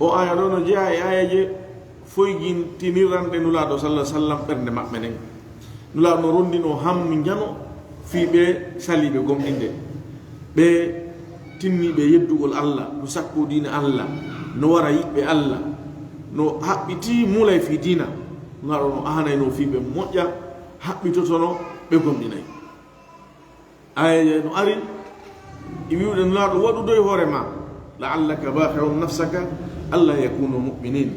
O aaya ɗo no jeyaa e aayeeje foygintinirande Nulaaɗo sallallahu alaihi wasallam ɓernde maɓɓe nden. Nulaaɗo no rondinoo hamminjano fii ɓe saliiɓe gomɗinde, ɓe tinniiɓe yeddugol Allah, no sakkoo diina Allah, no wara yiɓɓe Allah, no haɓɓitii muulay fii diina. Nulaaɗo no ahanaynoo fii ɓe moƴƴa, haɓɓitotono ɓe gomɗinay. Aaya no ari, e wi'ude Nulaaɗo, waɗu dow hoore ma, "La'allaka bakhi'un nafsaka alla yakunu mu'minin."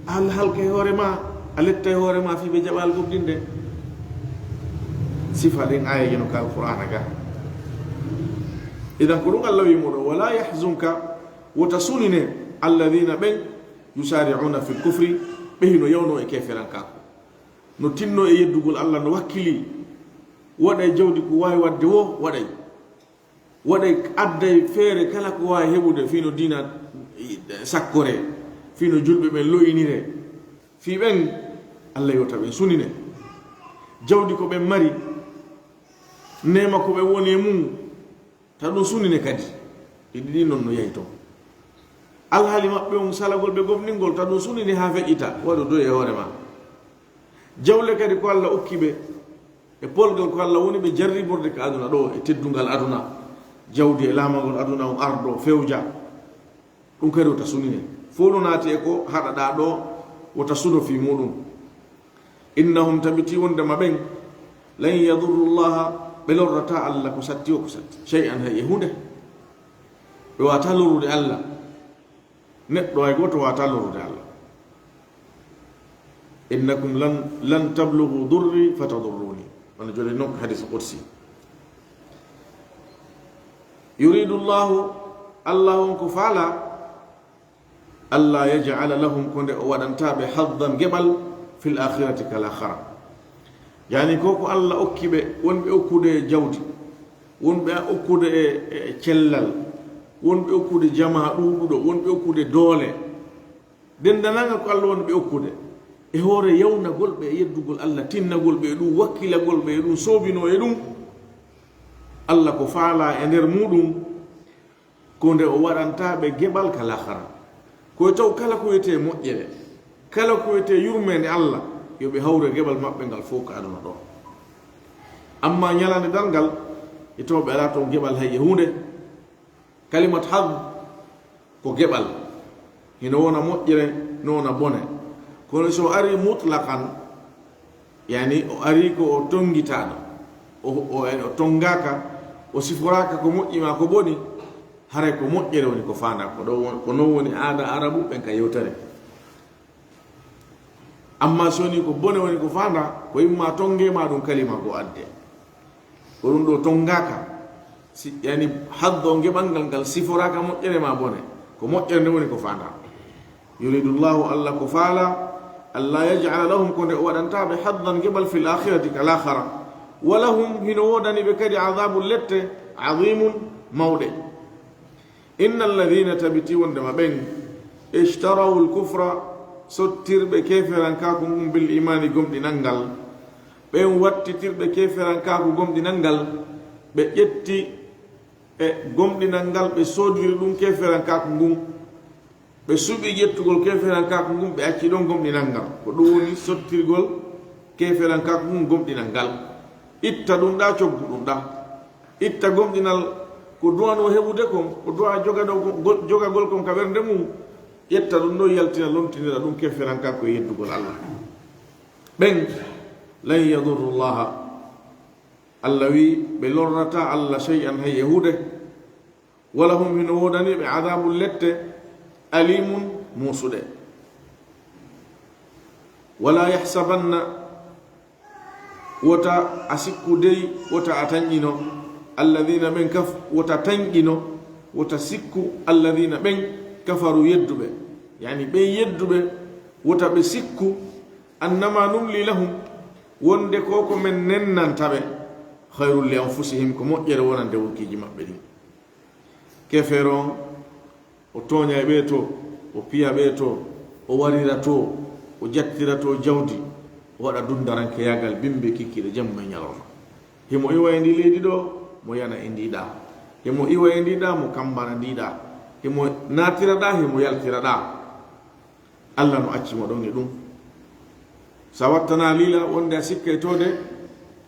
A halkay hoore ma, a lettay hoore ma fii ɓe jaɓaali gomɗinde. Sifa ɗen aaya no ka Alqur'aana ga. Idan ko ɗum Allah wi'i mo ɗo, "Wala yahzunka, wota sunine, alladhina, ɓen, yusari'una fil kufri, ɓe hino yawnoo e keeferankaaku." No tinno e yeddugol Allah, no wakkili, waɗay jawdi ko waawi waɗde woo, waɗay. Waɗay, adday feere kala ko waawi heɓude fii no diina sakkore, fii no julɓe ɓen lo'inire. Fii ɓen, Allah yota ɓen sunine. Jawdi ko ɓen mari, neema ko ɓen woni e mum, ta ɗum sunine kadi. Ɗi ɗiɗi non no yahi ton. Alhaali maɓɓe on salagol ɓe gomɗingol, ta ɗum sunine haa feƴƴita, waɗu dow e hoore ma. Jawle kadi ko Allah okki ɓe, e polgal ko Allah woni ɓe jarriborde ka aduna ɗo, e teddungal aduna, jawdi e laamagol aduna on ardo, fewja. Ɗum kadi wota sunine. Fof no naati e ko haɗaɗaa ɗo, wota suno fii muɗum. Innahum, tabiti wondema ɓen, lan yadurru llaha, ɓe lorrataa Allah ko satti o ko satti. Shay'an, hay e huunde. Ɓe wata lorrude Allah. Neɗɗo hay gooto wata lorrude Allah. Innakum lan, lan tablugu durri fatadurruni. Wano joni non hadis qudsi. Yuridu Allahu, Allah on ko faala, alla yaj'ala lahum, ko nde o waɗanta ɓe haddan geɓal fil akhirati kal akhara. Yani ko ko Allah okki ɓe, wonɓe okkude e jawdi, wonɓe okkude e, e cellal, wonɓe okkude jamaa ɗuuɗuɗo, wonɓe okkude doole. Denndanangal ko Allah woni ɓe okkude. E hoore yawnagol ɓe e yeddugol Allah, tinnagol ɓe e ɗum, wakkilagol ɓe e ɗum, soobinoo e ɗum. Allah ko faalaa e nder muuɗum, ko nde o waɗanta ɓe geɓal ka lahara. Ko e taw kala ko wiyetee moƴƴere, kala ko wiyetee yurmeende Allah, yo ɓe hawre geɓal maɓɓe ngal fof ka aduna ɗo. Amma ñalaande darngal, e taw ɓe alaa toon geɓal hay e huunde. Kalimat had ko geɓal. Hino wona moƴƴere, no wona bone. Kono so ari mutlaqan, yani o ari ko o tongitaaɗo, o, o, o tongaaka, o siforaaka ko moƴƴi maa ko boni, haray ko moƴƴere woni ko faandaa. Ko ɗo won-, ko non woni aada Arabu ɓen ka yewtere. Amma so woni ko bone woni ko faandaa, ko imma tongee maa ɗum kalima ko adde. Ko ɗum ɗo tongaaka. Si, yani haddo geɓal ngal, ngal siforaaka moƴƴere maa bone. Ko moƴƴere nde woni ko faandaa. Yuridu Allahu, Allah ko faalaa, alla yaj'ala lahum, ko nde o waɗanta ɓe haddan geɓal fil akhirati kal akhara. Wa lahum, hino woodani ɓe kadi adabun lette, adimun, mawɗe. Inna alladhina, tabiti wondema ɓen, ishtarawu lkufra, sottirɓe keeferankaaku ngun bil imaani gomɗinal ngal, ɓen wattitirɓe keeferankaaku gomɗinal ngal, ɓe ƴetti e gomɗinal ngal, ɓe soodiri ɗum keeferankaaku ngun, ɓe suɓi ƴettugol keeferankaaku ngun, ɓe acci ɗon gomɗinal ngal. Ko ɗum woni sottirgol keeferankaaku ngun gomɗinal ngal. Itta ɗum ɗa, coggu ɗum ɗa. Itta gomɗinal ko duwanoo heɓude kon, ko duwa jogadoo-, gol-, jogagol kon ka ɓernde mum, ƴetta ɗum ɗo, yaltina, lontinira ɗum keferanka ko e yeddugol Allah. Ɓen, lan yadurru Llaha, Allah wi, ɓe lorrataa Allah shay'an hay e huunde. Wa lahum, hino woodani ɓe, adabun lette, alimun, muusuɗe. Wala yahsabanna, wota a sikku dey, wota a tanƴino, alladhina ɓen kaf-, wota tanƴino, wota sikku, alladhina ɓen kafaru yedduɓe. Yani ɓen yedduɓe, wota ɓe sikku, annama numli lahum, wonde ko ko men nennanta ɓe, khayrun li anfusihim, ko moƴƴere wonande wonkiiji maɓɓe ɗin. Keefeero on, o tooñay ɓe to, o piya ɓe to, o warira to, o jattira to jawdi, o waɗa dundarankeyaagal bimbi kikiiɗe jamma e ñalorma. Himo iwa e ndi leydi ɗo, mo yana e ndi ɗa. Himo iwa e ndi ɗa, mo kambana ndi ɗa. Himo naatira ɗa, himo yaltira ɗa. Allah no acci mo ɗon e ɗum. Sa wattana liila wonde a sikkay to de,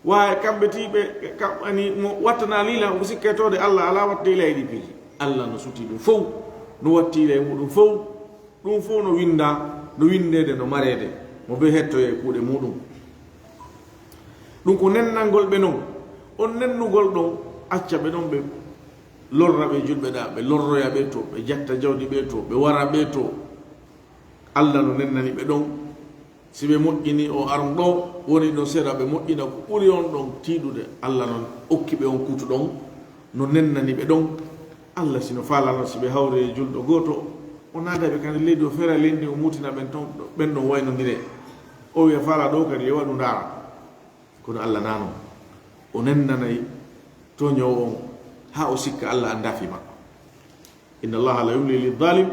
wa e kamɓe ti ɓe, ɓe kam-, ani mo wattana liila, mo sikkay to de, Allah alaa watte ila e ɗi piiji. Allah no suti ɗum fow, no watti ila e muɗum fow. Ɗum fow no winda, no windeede, no mareede, mo be hettoye e kuuɗe muɗum. Ɗum ko nennangol ɓe non. On nennugol ɗon, acca ɓe ɗon ɓe lorra ɓe julɓe ɗa, ɓe lorroya ɓe to, ɓe jatta jawdi ɓe to, ɓe wara ɓe to. Allah no nennani ɓe ɗon. Si ɓe moƴƴini o aron ɗo, woni ɗon seeɗa ɓe moƴƴina ko ɓuri on ɗon tiiɗude. Allah non okki ɓe on kuutu ɗon, no nennani ɓe ɗon. Allah si no faalano si ɓe hawri e julɗo gooto, o naada ɓe kadi leydi, o feera leydi, o muutina ɓen ton, ɓen ɗon waynondire. O wiya faala ɗo kadi yo waɗu ndaara. Kono Allah nano. O nennanay toñoowo on haa o sikka Allah anndaa fii makko. Inna Allaha la yumli lil zalim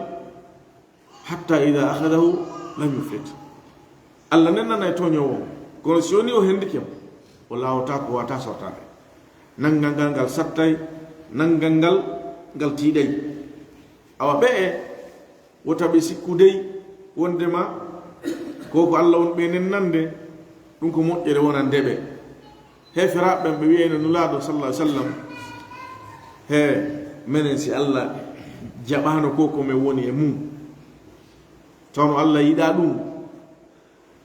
hatta idha akhadahu lam yuflit. Allah nennanay toñoowo on, kono si woni o hendike mo, o laawataa ko wata sortaade. Nanngal ngal ngal sattay, nanngal ngal ngal tiiɗay. Awa ɓe'e, wota ɓe sikku dey wondema ko ko Allah woni ɓe nennande, ɗum ko moƴƴere wonande ɓe. Heeferaaɓe ɓen ɓe wi'ayno Nulaaɗo sallallahu alaihi wasallam, he, menen si Allah jaɓaano ko ko men woni e mum, tawno Allah yiɗaa ɗum,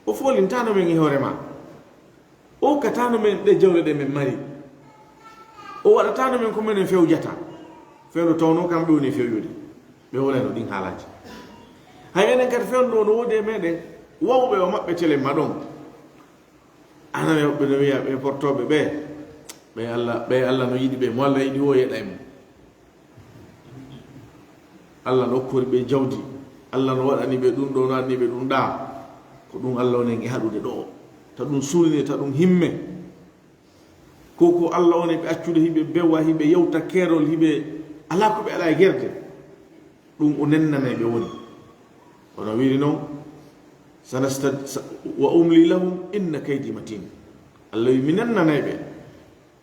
o foolintaano men e hoore ma, o hokkataano men ɗe jawle ɗe men mari, o waɗataano men ko menen fewjata. Fewndo tawno kamɓe woni fewyude. Ɓe wonayno ɗin haalaji. Hay enen kadi fewndo no woodi e meɗen wawɓe o maɓɓe tele ma ɗon. Ana ɓe woɓɓe no wiya ɓe portoɓe ɓe ɓe allah ɓe allah no yiɗi ɓe mo allah yiɗi o yeɗa e mum. Allah no okkori ɓe jawdi. Allah no waɗani ɓe ɗum ɗo no waɗani ɓe ɗum ɗa. Ko ɗum Allah woni e haɗude ɗo. Ta ɗum suuline ta ɗum himme. Ko ko Allah woni ɓe accude hiɓe bewa hiɓe yewta keerol hiɓe alaa ko ɓe alaa e gerde. Ɗum o nennanay ɓe woni. Ono wiiri noon, sanastad wa umli lahum inna kaydi matin. Allah wi mi nennanay ɓe.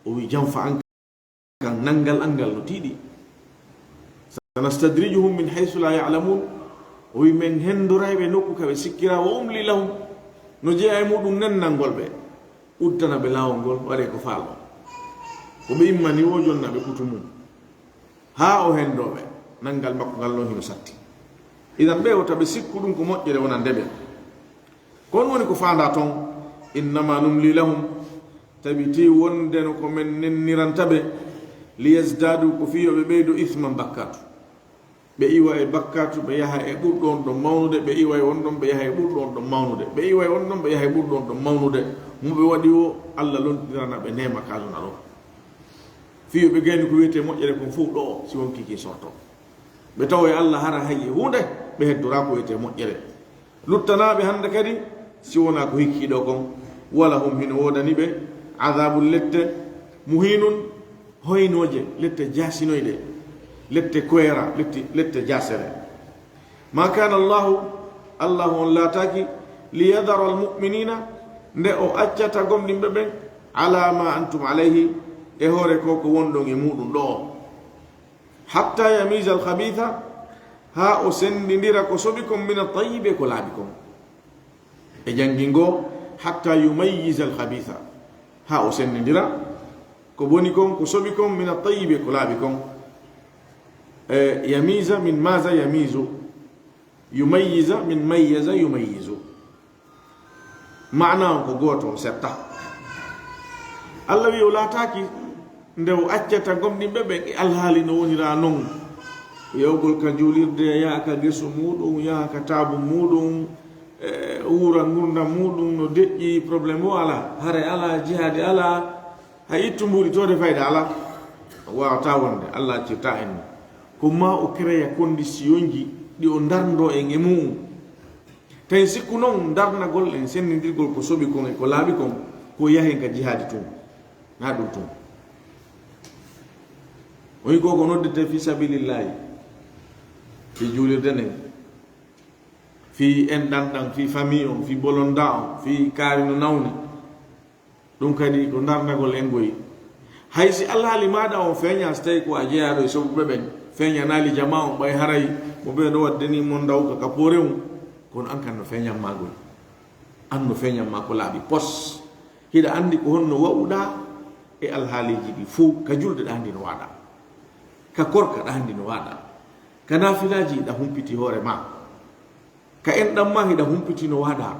O wi janfa an kan nanngal an ngal no tiiɗi. Sanastadrijuhum min haysu la ya'lamun. O wi men hendorayɓe nokku ka ɓe sikkira wa umli lahum. No jeeya e muɗum nennangol ɓe. Uddana ɓe laawol ngol waɗe ko faalɗo. Ko ɓe immani wo jonna ɓe kutu mum. Haa o hendoo ɓe nanngal makko ngal noon hino satti. Idan ɓe wota ɓe sikku ɗum ko moƴƴere wonande ɓe. Ko on woni ko faandaa toon. Innama numli lahum. Tabitii wonde no ko men nenniranta ɓe. Liyazdadu ko fii yo ɓe ɓeydo isman bakkaatu. Ɓe iwa e bakkaatu ɓe yaha e ɓurɗo on ɗon mawnude ɓe iwa e on ɗon ɓe yaha e ɓurɗo on ɗon mawnude ɓe iwa e on ɗon ɓe yaha e ɓurɗo on ɗon mawnude. Mo ɓe waɗi o Allah lontirana ɓe neema ka aduna ɗo. Fii yo ɓe gayni ko wiyetee moƴƴere kon fof ɗo si wonkii ki sorto. Ɓe tawa e Allah hara hay e huunde. Ɓe heddoraa ko wiyetee moƴƴere. Luttanaaɓe hannde kadi si wonaa ko hikki ɗo kon. Wala hum hino woodani ɓe adabun lette. Muhinun hoynooje lette jaasinoyɗe. Lette koyera lette lette jaasere. Ma kana Allahu, Allahu on laataaki liyadara almu'minina nde o accata gomɗinɓe ɓen ala ma antum alayhi e hoore ko ko wonɗon e muɗum ɗo o. Hatta yamiza alkhabitha haa o senndindira ko soɓi kon min attayibi e ko laaɓi kon. E janngi ngo hatta yumayyiza alkhabitha haa o senndindira ko boni kon ko soɓi kon min attayibi e ko laaɓi kon. E yamiza min maza yamizu. Yumayyiza min mayyaza yumayyizu. Maana on ko gooto o setta. Allah wi o laataaki nde o accata gomɗinɓe ɓen e alhaali no wonira non. Yawgol ka juulirde yaha ka gesu muɗum yaha ka taabu muɗum. E wuura ngurndam muɗum no deƴƴi problème o alaa hare alaa jihaade alaa. Hay ittu mbuuɗi toode fayda alaa. Waawata wonde Allah accirta en mo. Ko ma o créa conditionji ɗi o ndarndo en e mu'um. Tawi sikku noon ndarnagol en senndindirgol ko soɓi kon e ko laaɓi kon ko yahen ka jihaadi tun. Na ɗum tun. Oyi ko ko noddete fi sabilillahi. Fi juulirde nden. Fi enɗan ɗan fi famille on fi bolonda on fi kaari no nawni. Ɗum kadi ko ndarndagol en ngoyi. Hay si alhaali maaɗa on feeña so tawi ko a jeyaaɗo e soɓuɓe ɓen feeñanaali jama on ɓay haray mo ɓe no waddani mo ndawka ka poore mum. Kono an kan no feeñan ma ngoyi. An no feeñan ma ko laaɓi pos. Hiɗa anndi ko honno wa'uɗaa e alhaaliiji ɗi fow ka julde ɗa ndi no waaɗa. Ka korka ɗa ndi no waaɗa. Ka naafilaaji ɗa humpiti hoore ma. Ka enɗan ma hiɗa humpiti no waaɗa.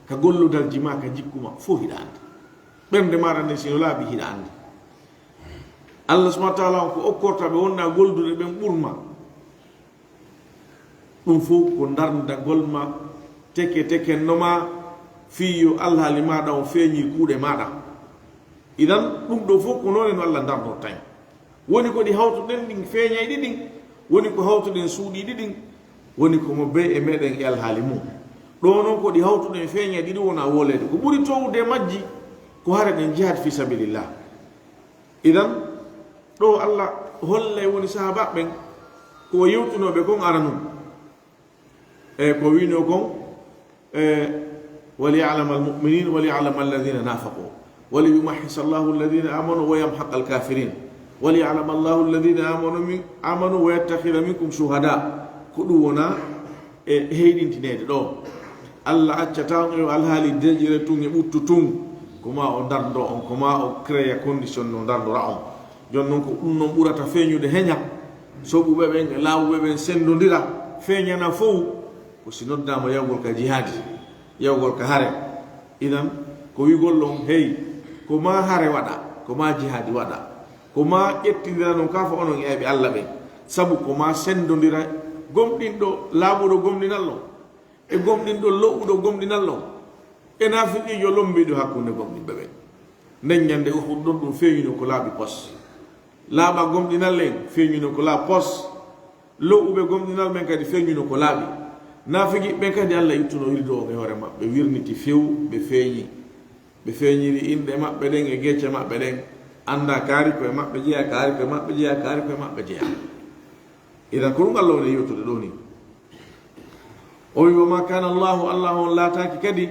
Ka gollodalji ma ka jikku ma fow hiɗa anndi. Ɓernde maɗa nden si no laaɓi hiɗa anndi. Allah subhanahu wa taala on ko okkorta ɓe wonɗa goldude ɓen ɓurma. Ɗum fow ko ndarndagol ma teke tekenno ma fii yo alhaali maɗa on feeñir kuuɗe maɗa. Idan ɗum ɗo fow ko noone no Allah ndarnorta en. Woni ko ɗi hawtuɗen ɗin feeñayɗi ɗin. Woni ko hawtuɗen suuɗiiɗi ɗin. Woni ko mo bee e meɗen e alhaali mum. Ɗo noon ko ɗi hawtuɗen feeñayɗi ɗin wona wooleede ko ɓuri towude e majji. Ko hare ɗen jihaad fii sabilillah. Idan ɗo Allah hollay woni sahaabaaɓe ɓen ko o yewtunooɓe kon aranun. E ko wiinoo kon e waliyalama almuminin waliyalama alladina nafaqu waliyumahhisa allahu alladina amanu wa yamhaqa alkafirin. Waliyalama allahu alladina amanu min amanu wa yattakhida minkum shuhada. Ko ɗum wona e heyɗintineede ɗo. Allah accata on e alhaali deƴire tun e ɓuttu tun. Ko ma o ndarndo on ko ma o créa condition no ndarndora on. Jooni noon ko ɗum noon ɓurata feeñude heña. Soɓuɓe ɓen e laawuɓe ɓen senndondira feeñana fow. Ko si noddaama yawgol ka jihaadi yawgol ka hare. Idan ko wi'gol on hey ko ma hare waɗa ko ma jihaadi waɗa. Ko ma ƴettindira non ka fo onon e ayɓe Alla ɓen, sabu ko ma senndondira gomɗinɗo laaɓuɗo gomɗinal on e gomɗinɗo lo'uɗo gomɗinal on e naafiqiijo lombiiɗo hakkunde gomɗinɓe ɓen. Nden ñande Uhud ɗon ɗum feeñuno ko laaɓi pos. Laaɓa gomɗinal en feeñuno ko laaɓi pos. Lo'uɓe gomɗinal ɓen kadi feeñuno ko laaɓi. Naafiqiiɓe ɓen kadi Alla ittuno wirdo on e hoore maɓɓe, wirniti few, ɓe feeñi. Ɓe feeñiri inɗe maɓɓe ɗen e gecce maɓɓe ɗen, annda kaari koye maɓɓe jeya, kaari koye maɓɓe jeya, kaari koye maɓɓe jeya. Idan ko ɗum Allah woni yewtude ɗo ni. O wi, "Wa ma kana Allahu", Allah on laataaki kadi,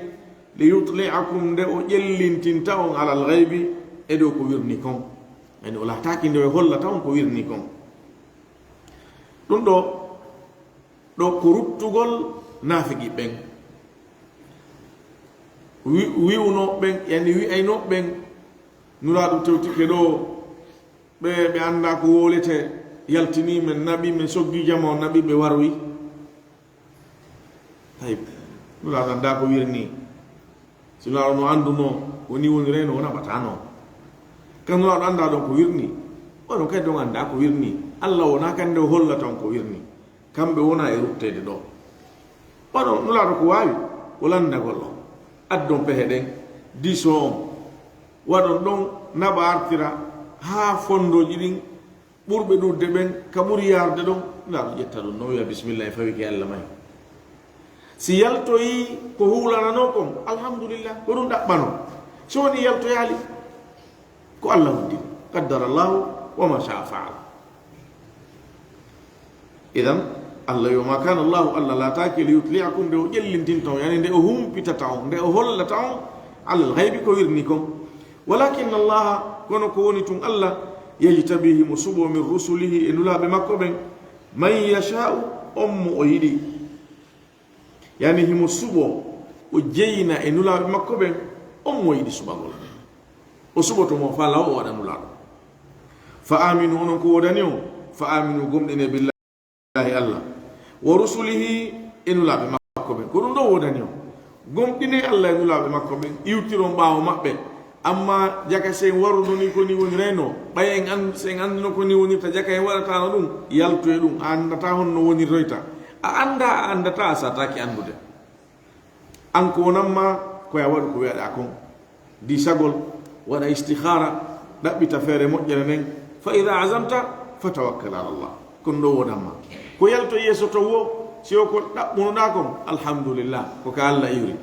"li yutli'akum", nde o ƴellintinta on, "alal ghaybi", e dow ko wirni kon. Yani o laataaki nde o hollata on ko wirni kon. Ɗum ɗo, ɗo ko ruttugol naafigi ɓen. Wi-, wi'unoo ɓen, yani wi'aynoo ɓen, Nulaaɗo tewtike ɗo, ɓe, ɓe anndaa ko wowletee, yaltinii men, naɓi men, soggi jama o, naɓi ɓe waroyi. Tayyib, Nulaaɗo anndaa ko wirnii. Si Nulaaɗo no anndunoo, woni woni reyno, o naɓataano. Ka Nulaaɗo anndaa ɗon ko wirnii, oɗon kadi on anndaa ko wirnii. Alla wonaa kan nde o hollata on ko wirnii. Kamɓe wona e rutteede ɗo. Waɗon Nulaaɗo ko waawi, ko lanndagol on. Addon pehe ɗen, diisoo on. Waɗon ɗon naɓa artira haa fonndooji ɗin ɓurɓe ɗuuɗde ɓen, ka ɓuri yaarde ɗon, Nulaaɗo ƴetta ɗum, no wi'a, "Bismillah, e fawi ke Alla may." Si yaltoyii ko huulananoo kon, alhamdulillah, ko ɗum ɗaɓɓanoo. Si woni yaltoyaali, ko Alla hoddiri. Qaddara Allahu wa ma sha'a fa'al. Idan, Alla yo ma kana Allahu, Alla laataaki li yutli'akum, nde o ƴellintinta on, yani nde o humpitata on, nde o hollata on, alal ghaybi ko wirni kon. Walakin Allaha, kono ko woni tun Alla, yajtabi, himo suɓoo, min rusulihi, e nulaaɓe makko ɓen, man yasha'u, on mo o yiɗi. Yani himo suɓoo, o jeyna e nulaaɓe makko ɓen, on mo yiɗi suɓagol. O suɓoto mo faa law o waɗa nulaaɗo. Fa aminu, onon ko woodani on, fa aminu, gomɗine billahi Alla, wa rusulihi, e nulaaɓe makko ɓen. Ko ɗum ɗo woodani on. Gomɗine Alla e nulaaɓe makko ɓen, iwtiron ɓaawo maɓɓe. Amma jaka si en waruno ni ko ni woni reyno, ɓay en an-, si en annduno ko ni wonirta, jaka en waɗataano ɗum, yaltu e ɗum, a anndataa honno wonirtoyta. A anndaa, a anndataa, a saataaki anndude. An ko wonamma ko ya waɗu ko wi'aɗaa kon. Diisagol, waɗa istikhaara, ɗaɓɓita feere moƴƴere nden. Fa idha azamta, fa tawakkal ala Allah. Kon ɗo wonamma. Ko yalto yeeso to wo, si o ko ɗaɓɓunoɗaa kon, alhamdulillah, ko ka Alla iwri.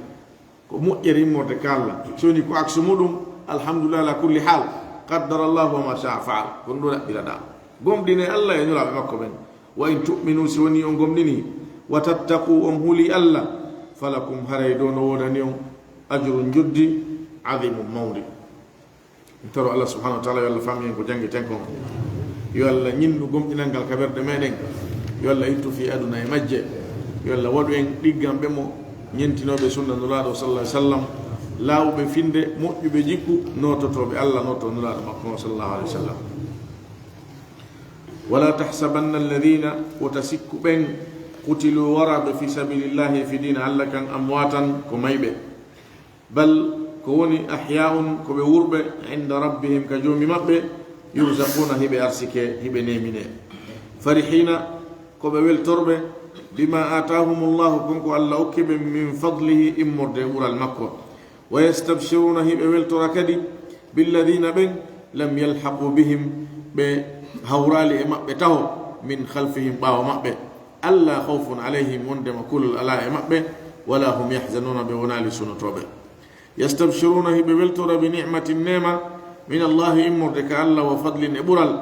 Ko moƴƴere immorde ka Alla. So woni ko aksu muɗum, alhamdulillah ala kulli hal. Qaddara Allahu wa ma sha'a fa'al. Ko ɗum ɗo ɗaɓɓiraɗaa. Gomɗine Alla e nulaaɓe makko ɓen. Wa in tu'minu, si woni on gomɗini, wa tattaqu, on huli Alla, falakum, haray ɗo no woodani on, ajrun, njoddi, azimun, mawndi. En toro Allah subhanahu wa ta'ala, yo Allah faami en ko janngiten kon. Yo Allah ñinnu gomɗinal ngal ka ɓerɗe meɗen. Yo Allah ittu fii aduna e majje. Yo Allah waɗu en ɗigganɓe mo, ñentinooɓe sunna Nulaaɗo sallallahu alaihi wasallam, laawuɓe finde, moƴƴuɓe jikku, noototooɓe Allah, nooto Nulaaɗo makko on sallallahu alaihi wasallam. Wala tahsabanna alladhina, wota sikku ɓen, qutilu, waraaɓe, fi sabilillahi, fi diina Allah kan, amwatan, ko mayɓe. Bal, ko woni, ahya'un, ko ɓe wurɓe, inda rabbihim, ka Joomi maɓɓe, yurzaquna, hiɓe arsike, hiɓe nemine. Farihina, ko ɓe weltorɓe, bima atahumullahu, kon ko Allah okki ɓe, min fadlihi, immorde e ɓural makko. Wa yastabshiruna, hiɓe weltora kadi, billadhina, ɓen, lam yalhaqu bihim, ɓe hawraali e maɓɓe taho, min khalfihim, ɓaawo maɓɓe, alla khawfun alayhim, wondema kulol alaa e maɓɓe, wala hum yahzanuna, ɓe wonaali sunotooɓe. Yastabshiruna, hiɓe weltora, bi ni'matin, neema, min Allahi, immorde ka Alla, wa fadlin, e ɓural,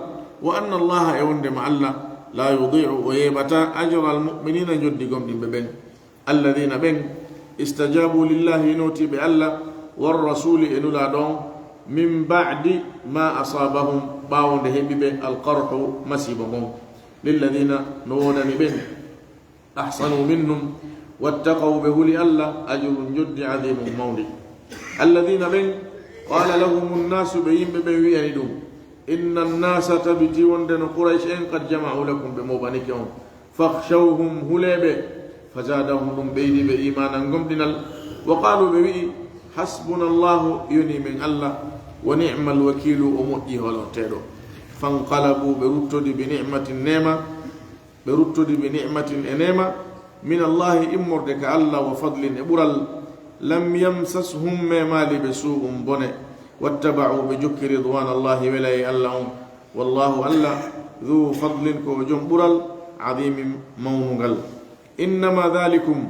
wa anna Allaha, e wondema Alla, la yudi'u, o yeeɓata, ajra al mu'minina, njoddi gomɗinɓe ɓen. Alladhina, ɓen, istajabu lillahi, nootiiɓe Alla, war rasuli, e Nulaaɗo on, min ba'di ma asabahum, ɓaawo nde heɓi ɓe, al qarhu, masiibo ngon. Lilladhina, no woodani ɓen, ahsanu minhum, wattaqaw, ɓe huli Alla, ajrun, njoddi, adhimun, mawndi. Alladhina, ɓen, qala lahumun nasu, ɓe yimɓe ɓen wi'ani ɗum, inna nnasa, tabiti wonde no Quraysh en, qad jama'u lakum, ɓe mooɓanike on. Fakhshawhum, hulee ɓe. Fazadahum, ɗum ɓeydi ɓe imanan, gomɗinal. Wa qalu, ɓe wi'i, hasbuna Allahu, yonii men Alla, wa ni'mal wakiilu, o moƴƴi hoolorteeɗo. Fanqalabu, ɓe ruttodi, bi ni'matin, neema, ɓe ruttodi bi ni'matin, e neema, min Allahi, immorde ka Alla, wa fadlin, e ɓural. Lam yamsashum, memaali ɓe, su'un, bone. Wattaba'u, ɓe jokki, ridwana Allahi, welaye Alla on. Wallahu, Alla, dhu fadlin, ko o jom ɓural, adhimin, mawnungal. Innama dhalikum,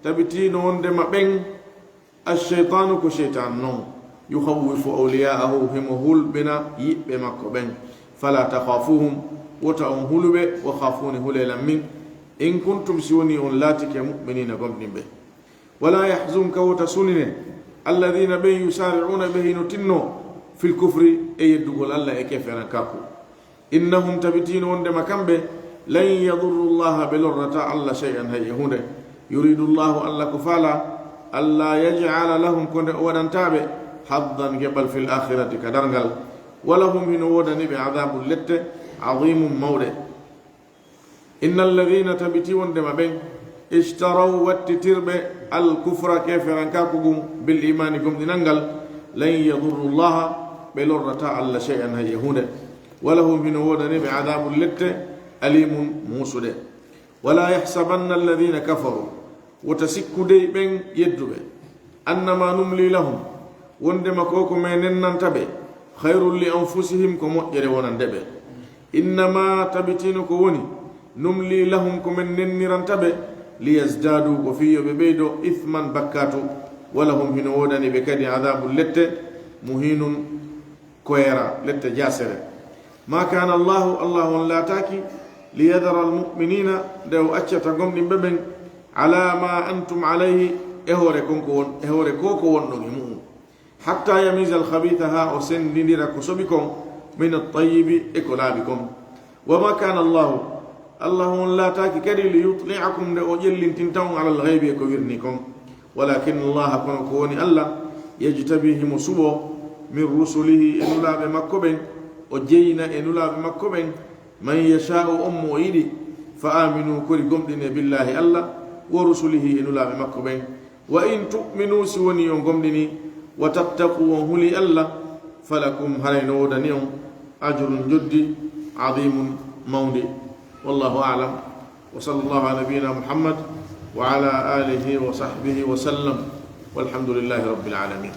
tabitino wondema ɓen, ash-shaytanu, ko shaytan non, yukhawwifu awliya'ahu, himo hulɓina yiɓɓe makko ɓen. Fala takhafuhum, wota on huluɓe, wa khafuni, hule lan min, in kuntum, si woni on laatike, mu'minina, gomɗinɓe. Wala yahzunka, wota sunine, alladhina, ɓen, yusari'una, ɓe hino tinno, fil kufri, e yeddugol Alla e keferankaaku. Innahum, tabitino wondema kamɓe, lan yadurru Allaha, ɓe lorrata Alla, shay'an, hay e hunde. Yuridu Allahu, Alla ko faala, alla yaj'ala lahum, ko nde o waɗanta ɓe, haddan, geɓal, fil akhirati, ka darngal. Wa lahum, hino woodani ɓe, adhabun, lette, adhimun, mawɗe. Innal ladhina, tabiti wondema ɓen, ishtaraw, wattitirɓe, al kufra, keferankaaku ngun, bil imani, gomɗinal ngal, lan yadurru Allaha, ɓe lorrata Alla, shay'an, hay e hunde. Wa lahum, hino woodani ɓe, adhabun, lette, alimun, muusuɗe. Wala yahsabanna alladhina kafaru, wota sikku dey ɓen yedduɓe, annama numli lahum, wondema ko ko men nennanta ɓe, khayrun li anfusihim, ko moƴƴere wonande ɓe. Innama, tabitino ko woni, numli lahum, ko men nenniranta ɓe, liyazdadu, ko fii yo ɓe ɓeydo, ithman, bakkatu, wa lahum, hino woodani ɓe kadi, adhabun, lette, muhinun, koyera, lette, jasere. Ma kana Allahu, Allahu on laataaki, liyadara almu'minina, nde o accata gomɗinɓe ɓen, ala ma antum alayhi, e hoore kon ko won, e hoore ko ko wonɗon e mu'un. Hatta yamiza alkhabitha, haa o senndindira ko soɓi kon, min attayyibi, e ko laaɓi kon. Wa ma kana Allahu, Allahu on laataaki kadi, liyutli'akum, nde o ƴellintinta on, ala alghaybi, e ko wirni kon. Walakin Allaha, kono ko woni Alla, yajtabi, himo suɓo, min rusulihi, e nulaaɓe makko ɓen, o jeyna e nulaaɓe makko ɓen, man yasha'u, on mo o yiɗi. Fa aminu, kori gomɗine, billahi, Alla, wa rusulihi, e nulaaɓe makko ɓen. Wa in tu'minu, si woni on gomɗini, wa tattaqu, on huli Alla, falakum, haray no woodani on, ajrun, njoddi, adhimun, mawndi. Wallahu a'lam. Wa sallallahu ala nabiyyina Muhammad wa ala alihi wa sahbihi wa sallam. Walhamdulillahi rabbil alamin.